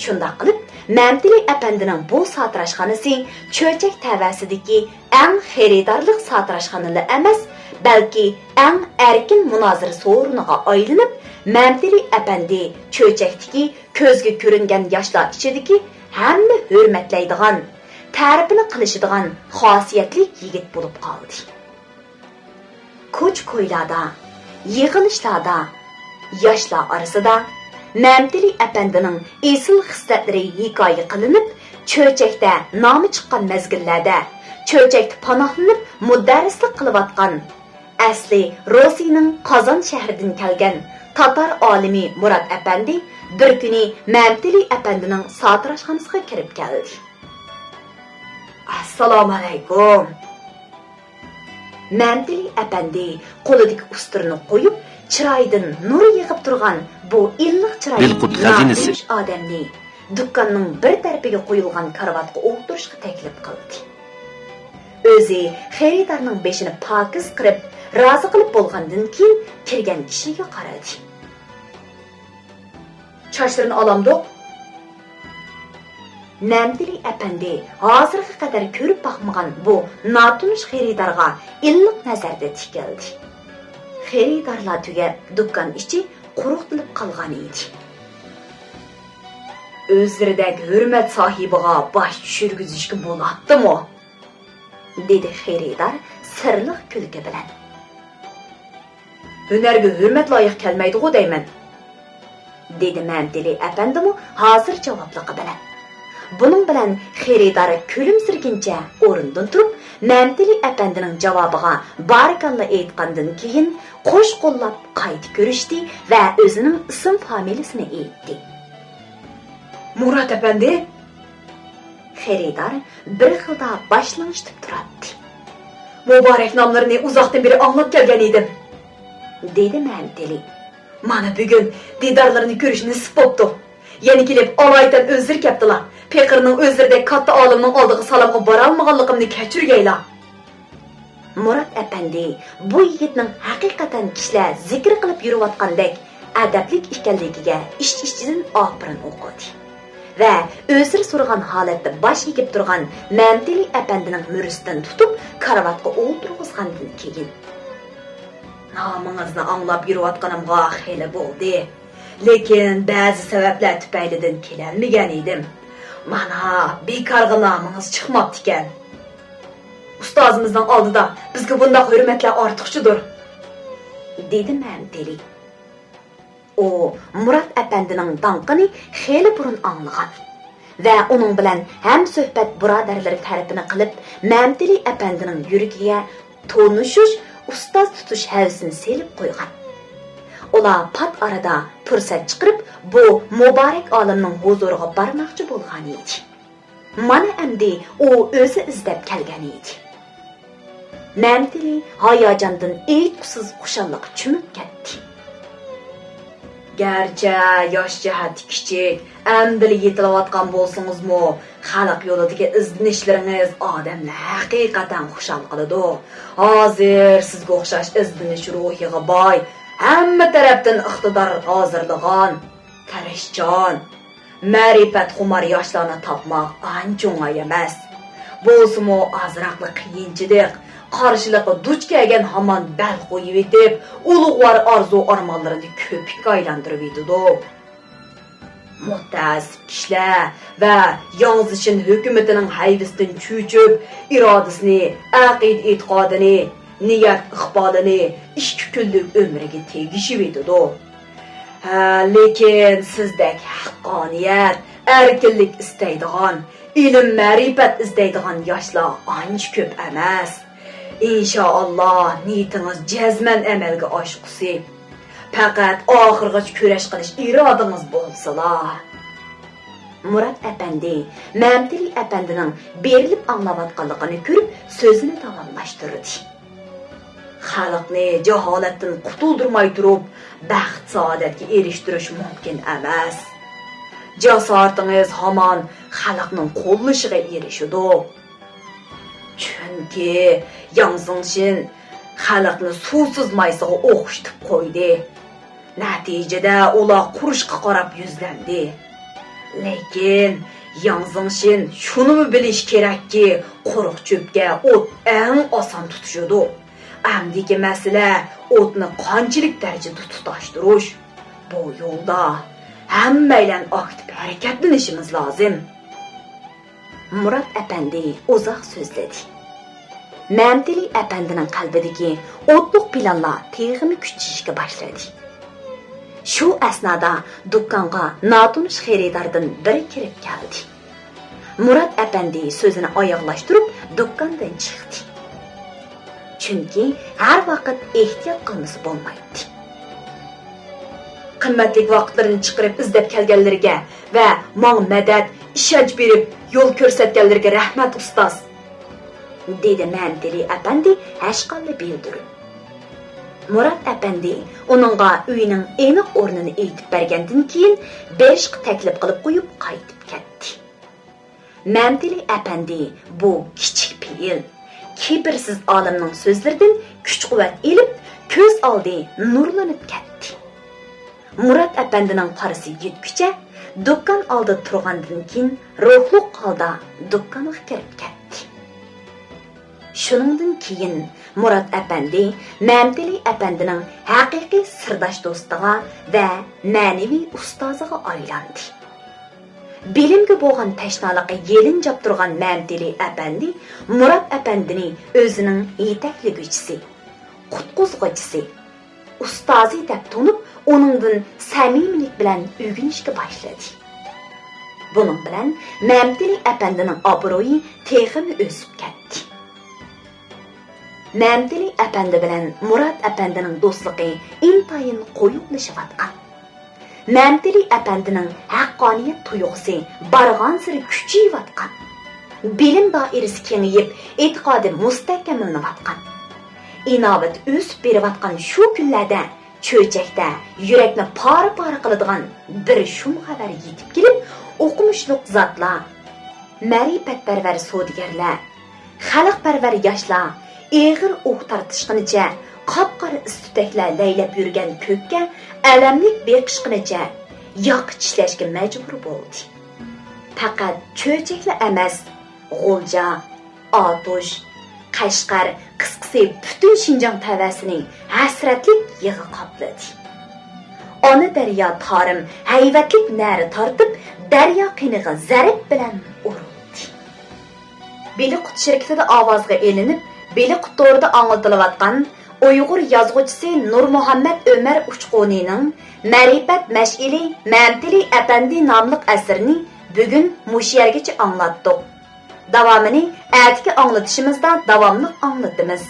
شۇنداق قىلىپ، مەمتىلى ئەپەندىنىڭ بۇ ساتىراشخانىسى چۆچەك تەۋەسىدىكى ئەڭ خېرىدارلىق ساتىراشخانىلا ئەمەس، بەلكى ئەڭ ئەركىن مۇنازىرە سورۇنىغا ئايلىنىپ، مەمتىلى ئەپەندى چۆچەكتىكى كۆزگە كۆرۈنگەن ياشلار ئىچىدىكى ھەممە ھۆرمەتلەيدىغان، تەرىپىنى قىلىشىدىغان خاسىيەتلىك يىگىت بولۇپ قالدى. كوچا-كويلاردا، يىغىلىشلاردا، ياشلار ئارىسىدا مەمتىلى ئەپەندىنىڭ ئېسىل خىسلەتلىرى ھېكايە قىلىنىپ، چۆچەكتە نامى چىققان مەزگىللەردە چۆچەكتە پاناھلىنىپ مۇدەررىسلىك قىلىۋاتقان، ئەسلى روسىيىنىڭ قازان شەھىرىدىن كەلگەن تاتار ئالىمى مۇرات ئەپەندى بىر كۈنى مەمتىلى ئەپەندىنىڭ ساتىراشخانىسىغا كىرىپ كەلدى. ئەسسالامۇئەلەيكۇم. مەمتىلى ئەپەندى قولىدىكى ئۇستىرىنى قويۇپ، چىرايىدىن نۇر يېغىپ تۇرغان بۇ ئىللىق چىرايلىق بىلقۇت خەزىنىسى. ناتونۇش ئادەمنى دۇكاننىڭ بىر تەرىپىگە قويۇلغان كارىۋاتقا ئولتۇرۇشقا تەكلىپ قىلدى. ئۆزى خېرىدارنىڭ بېشىنى پاكىز قىرىپ، رازى قىلىپ بولغاندىن كېيىن كىرگەن كىشىگە قارىدى. چاچلىرىنى ئالامدۇق؟ مەمتىلى ئەپەندى ھازىرغا قەدەر كۆرۈپ باقمىغان بۇ ناتونۇش خېرىدارغا ئىللىق نەزەردە تىكىلدى. خېرىدارلار تۈگەپ، دۇكان ئىچى قۇرۇقلىنىپ قالغان ئىدى. ئۆزلىرىدەك ھۆرمەت ساھىبىغا باش چۈشۈرگۈزۈشكە بولاتتىمۇ؟ دېدى خېرىدار سىرلىق كۈلكە بىلەن. ھۈنەرگە ھۆرمەت لايىق كەلمەيدىغۇ دەيمەن، دېدى مەمتىلى ئەپەندىمۇ ھازىر جاۋابلىقى بىلەن. بۇنىڭ بىلەن خېرىدار كۈلۈمسىرىگىنچە ئورنىدىن تۇرۇپ، مەمتىلى ئەپەندىنىڭ جاۋابىغا بارىكاللا ئېيتقاندىن كېيىن، قوش قوللاپ قايتا كۆرۈشتى ۋە ئۆزىنىڭ ئىسىم فامىلىسىنى ئېيتتى. مۇرات ئەپەندى؟ خېرىدار بىر خىلدا باش لىڭشىتىپ تۇراتتى. مۇبارەك ناملىرىنى ئۇزاقتىن بېرى ئاڭلاپ كەلگەن ئىدىم، دېدى مەمتىلى. مانا بۈگۈن دىدارلىرىنى كۆرۈش نېسىپ بوپتۇ. يەنە كېلىپ ئالايىتەن ئۆزلىرى كەپتىلا. پېقىرنىڭ ئۆزلىرىدەك كاتتا ئالىمنىڭ ئالدىغا سالامغا بارالمىغانلىقىمنى كەچۈرگەيلا. مۇرات ئەپەندى بۇ يىگىتنىڭ ھەقىقەتەن كىشىلەر زىكىر قىلىپ يۈرۈۋاتقاندەك ئەدەپلىك ئىكەنلىكىگە ئىچ-ئىچىدىن ئاپىرىن ئوقۇدى ۋە ئۆزلىرى سورىغان ھالەتتە باش ئېگىپ تۇرغان مەمتىلى ئەپەندىنىڭ مۈرىسىدىن تۇتۇپ، كارىۋاتقا ئولتۇرغۇزغاندىن كېيىن، نامىڭىزنى ئاڭلاپ يۈرۈۋاتقىنىمغا خېلى بولدى. لېكىن بەزى سەۋەبلەر تۈپەيلىدىن كېلەلمىگەن ئىدىم. مانا، بىكارغا نامىڭىز چىقماپتىكەن. ئۇستازىمىزنىڭ ئالدىدا بىزگە بۇنداق ھۆرمەتلەر ئارتۇقچىدۇر، دېدى مەمتىلى. ئۇ مۇرات ئەپەندىنىڭ داڭقىنى خېلى بۇرۇن ئاڭلىغان ۋە ئۇنىڭ بىلەن ھەمسۆھبەت بۇرادەرلىرى تەرىپىنى قىلىپ، مەمتىلى ئەپەندىنىڭ يۈرىكىگە تونۇشۇش، ئۇستاز تۇتۇش ھەۋىسىنى سېلىپ قويغان. ئۇلار پات ئارىدا پۇرسەت چىقىرىپ، بۇ مۇبارەك ئالىمنىڭ ھۇزۇرىغا بارماقچى بولغان ئىدى. مانا ئەمدى ئۇ ئۆزى ئىزدەپ كەلگەن ئىدى. مەمتىلى ھاياجاندىن ئېيتقۇسىز خۇشاللىققا چۆمۈپ كەتتى. گەرچە ياش جەھەتتە كىچىك، ئەمدىلا يېتىلىۋاتقان بولسىڭىزمۇ، خەلق يولىدىكى ئىزدىنىشلىرىڭىز ئادەمنى ھەقىقەتەن خۇشال قىلىدۇ. ھازىر سىزگە ئوخشاش ئىزدىنىش روھىغا باي، ھەممە تەرەپتىن ئىقتىدار ھازىرلىغان، تىرىشچان، مەرىپەتخۇمار ياشلارنى تاپماق ئانچە ئوڭاي ئەمەس. بولسىمۇ ئازراقلا قىيىنچىلىق، قارشىلىققا دۇچ كەلگەن ھامان بەل قويۇۋېتىپ، ئۇلۇغۋار ئارزۇ-ئارمانلىرىنى كۆپۈككە ئايلاندۇرۇۋېتىدۇ. مۇتەئەسسىپ كىشىلەر ۋە ياڭزىشىن ھۆكۈمىتىنىڭ ھەيۋىسىدىن چۆچۈپ، ئىرادىسىنى، ئەقىدە-ئېتىقادىنى، نىيەت-ئىقبالىنى ئىككى كۈنلۈك ئۆمرىگە تېگىشىۋېتىدۇ. ھە، لېكىن سىزدەك ھەققانىيەت، ئەركىنلىك ئىستەيدىغان، ئىلىم-مەرىپەت ئىزدەيدىغان ياشلار ئانچە كۆپ ئەمەس. ئىنشائاللا، نىيىتىڭىز جەزمەن ئەمەلگە ئاشقۇسى. پەقەت ئاخىرغىچە كۈرەش قىلىش ئىرادىڭىز بولسىلا. مۇرات ئەپەندى مەمتىلى ئەپەندىنىڭ بېرىلىپ ئاڭلاۋاتقانلىقىنى كۆرۈپ، سۆزىنى داۋاملاشتۇردى. خەلقنى جاھالەتتىن قۇتۇلدۇرماي تۇرۇپ، بەخت-سائادەتكە ئېرىشتۈرۈش مۇمكىن ئەمەس. جاسارىتىڭىز ھامان خەلقنىڭ قوللىشىغا ئېرىشىدۇ. چۈنكى ياڭ زېڭشىن خەلقنى سۇسىز مايسىغا ئوخشىتىپ قويدى. نەتىجىدە ئۇلار قۇرۇشقا قاراپ يۈزلەندى. لېكىن ياڭ زېڭشىن شۇنىمۇ بىلىشى كېرەككى، قۇرۇق چۆپكە ئوت ئەڭ ئاسان تۇتىشىدۇ. ئەمدىكى مەسىلە ئوتنى قانچىلىك دەرىجىدە تۇتاشتۇرۇش. بۇ يولدا ھەممەيلەن ئاكتىپ ھەرىكەتلىنىشىمىز لازىم. مۇرات ئەپەندى ئۇزاق سۆزلىدى. مەمتىلى ئەپەندىنىڭ قەلبىدىكى ئوتلۇق پىلانلار تېخىمۇ كۈچىيىشكە باشلىدى. شۇ ئەسنادا دۇكانغا ناتونۇش خېرىداردىن بىرى كىرىپ كەلدى. مۇرات ئەپەندى سۆزىنى ئاياغلاشتۇرۇپ، دۇكاندىن چىقتى. چۈنكى ھەر ۋاقىت ئېھتىيات قىلمىسا بولمايتتى. قىممەتلىك ۋاقىتلىرىنى چىقىرىپ ئىزدەپ كەلگەنلىرىگە ۋە ماڭا مەدەت، ئىشەنچ بېرىپ يول كۆرسەتكەنلىرىگە رەھمەت، ئۇستاز. دېدى مەمتىلى ئەپەندى ھەشقاللا بىلدۈرۈپ. مۇرات ئەپەندى ئۇنىڭغا ئۆينىڭ ئېنىق ئورنىنى ئېيتىپ بەرگەندىن كېيىن، بېرىشقا تەكلىپ قىلىپ قويۇپ قايتىپ كەتتى. مەمتىلى ئەپەندى بۇ كىچىك پېئىل، كىبىرسىز ئالىمنىڭ سۆزلىرىدىن كۈچ-قۇۋۋەت ئېلىپ، كۆز ئالدى نۇرلىنىپ كەتتى. مۇرات ئەپەندىنىڭ قارىسى يەتكۈچە، دۇكان ئالدىدا تۇرغاندىن كېيىن، روھلۇق ھالدا دۇكانغا كىرىپ كەتتى. شۇنىڭدىن كېيىن مۇرات ئەپەندى مەمتىلى ئەپەندىنىڭ ھەقىقىي سىرداش دوستىغا ۋە مەنىۋى ئۇستازىغا ئايلاندى. بىلىمگە بولغان تەشنالىقى يېلىنجاپ تۇرغان مەمتىلى ئەپەندى مۇرات ئەپەندىنى ئۆزىنىڭ يېتەكلىگۈچىسى، قۇتقۇزغۇچىسى، ئۇستازى دەپ تونۇپ، ئۇنىڭدىن سەمىمىيلىك بىلەن ئۆگىنىشكە باشلىدى. بۇنىڭ بىلەن مەمتىلى ئەپەندىنىڭ ئابرۇيى تېخىمۇ ئۆسۈپ كەتتى. مەمتىلى ئەپەندى بىلەن مۇرات ئەپەندىنىڭ دوستلۇقى ئىنتايىن قويۇقلىشىۋاتقان. مەمتىلى ئەپەندىنىڭ ھەققانىيەت تۇيغۇسى بارغانسېرى كۈچىيىۋاتقان. بىلىم دائىرىسى كېڭىيىپ، ئېتىقادى مۇستەھكەملىنىۋاتقان. ئىناۋىتى ئۆسۈپ بېرىۋاتقان شۇ كۈنلەردە چۆچەكتە يۈرەكنى پارە-پارە قىلىدىغان بىر شۇم خەۋەر يېتىپ كېلىپ، ئوقۇمۇشلۇق زاتلار، مەرىپەتپەرۋەر سودىگەرلەر، خەلقپەرۋەر ياشلار ئېغىر ئۇھ تارتىشقىنىچە، قاپقارا ئىس-تۈتەكلەر لەيلەپ يۈرگەن كۆككە ئەلەملىك بېقىشقىنىچە ياقا چىشلەشكە مەجبۇر بولدى. پەقەت چۆچەكلا ئەمەس، غۇلجا، ئاتۇش، قەشقەر، قىسقىسى پۈتۈن شىنجاڭ تەۋەسىنى ھەسرەتلىك يىغا قاپلىدى. ئانا دەريا تارىم ھەيۋەتلىك نەرە تارتىپ، دەريا قېنىغا زەرب بىلەن ئۇرۇلدى. بېلىققۇت شىركىتىدە ئاۋازغا ئېلىنىپ، بېلىققۇت تورىدا ئاڭلىتىلىۋاتقان ئۇيغۇر يازغۇچىسى نۇرمۇھەممەت ئۆمەر ئۇچقۇنىنىڭ مەرىپەت مەشئىلى مەمتىلى ئەپەندى ناملىق ئەسىرىنى بۈگۈن مۇشۇ يەرگىچە ئاڭلاتتۇق. داۋامىنى ئەتىكى ئاڭلىتىشىمىزدا داۋاملىق ئاڭلىتىمىز.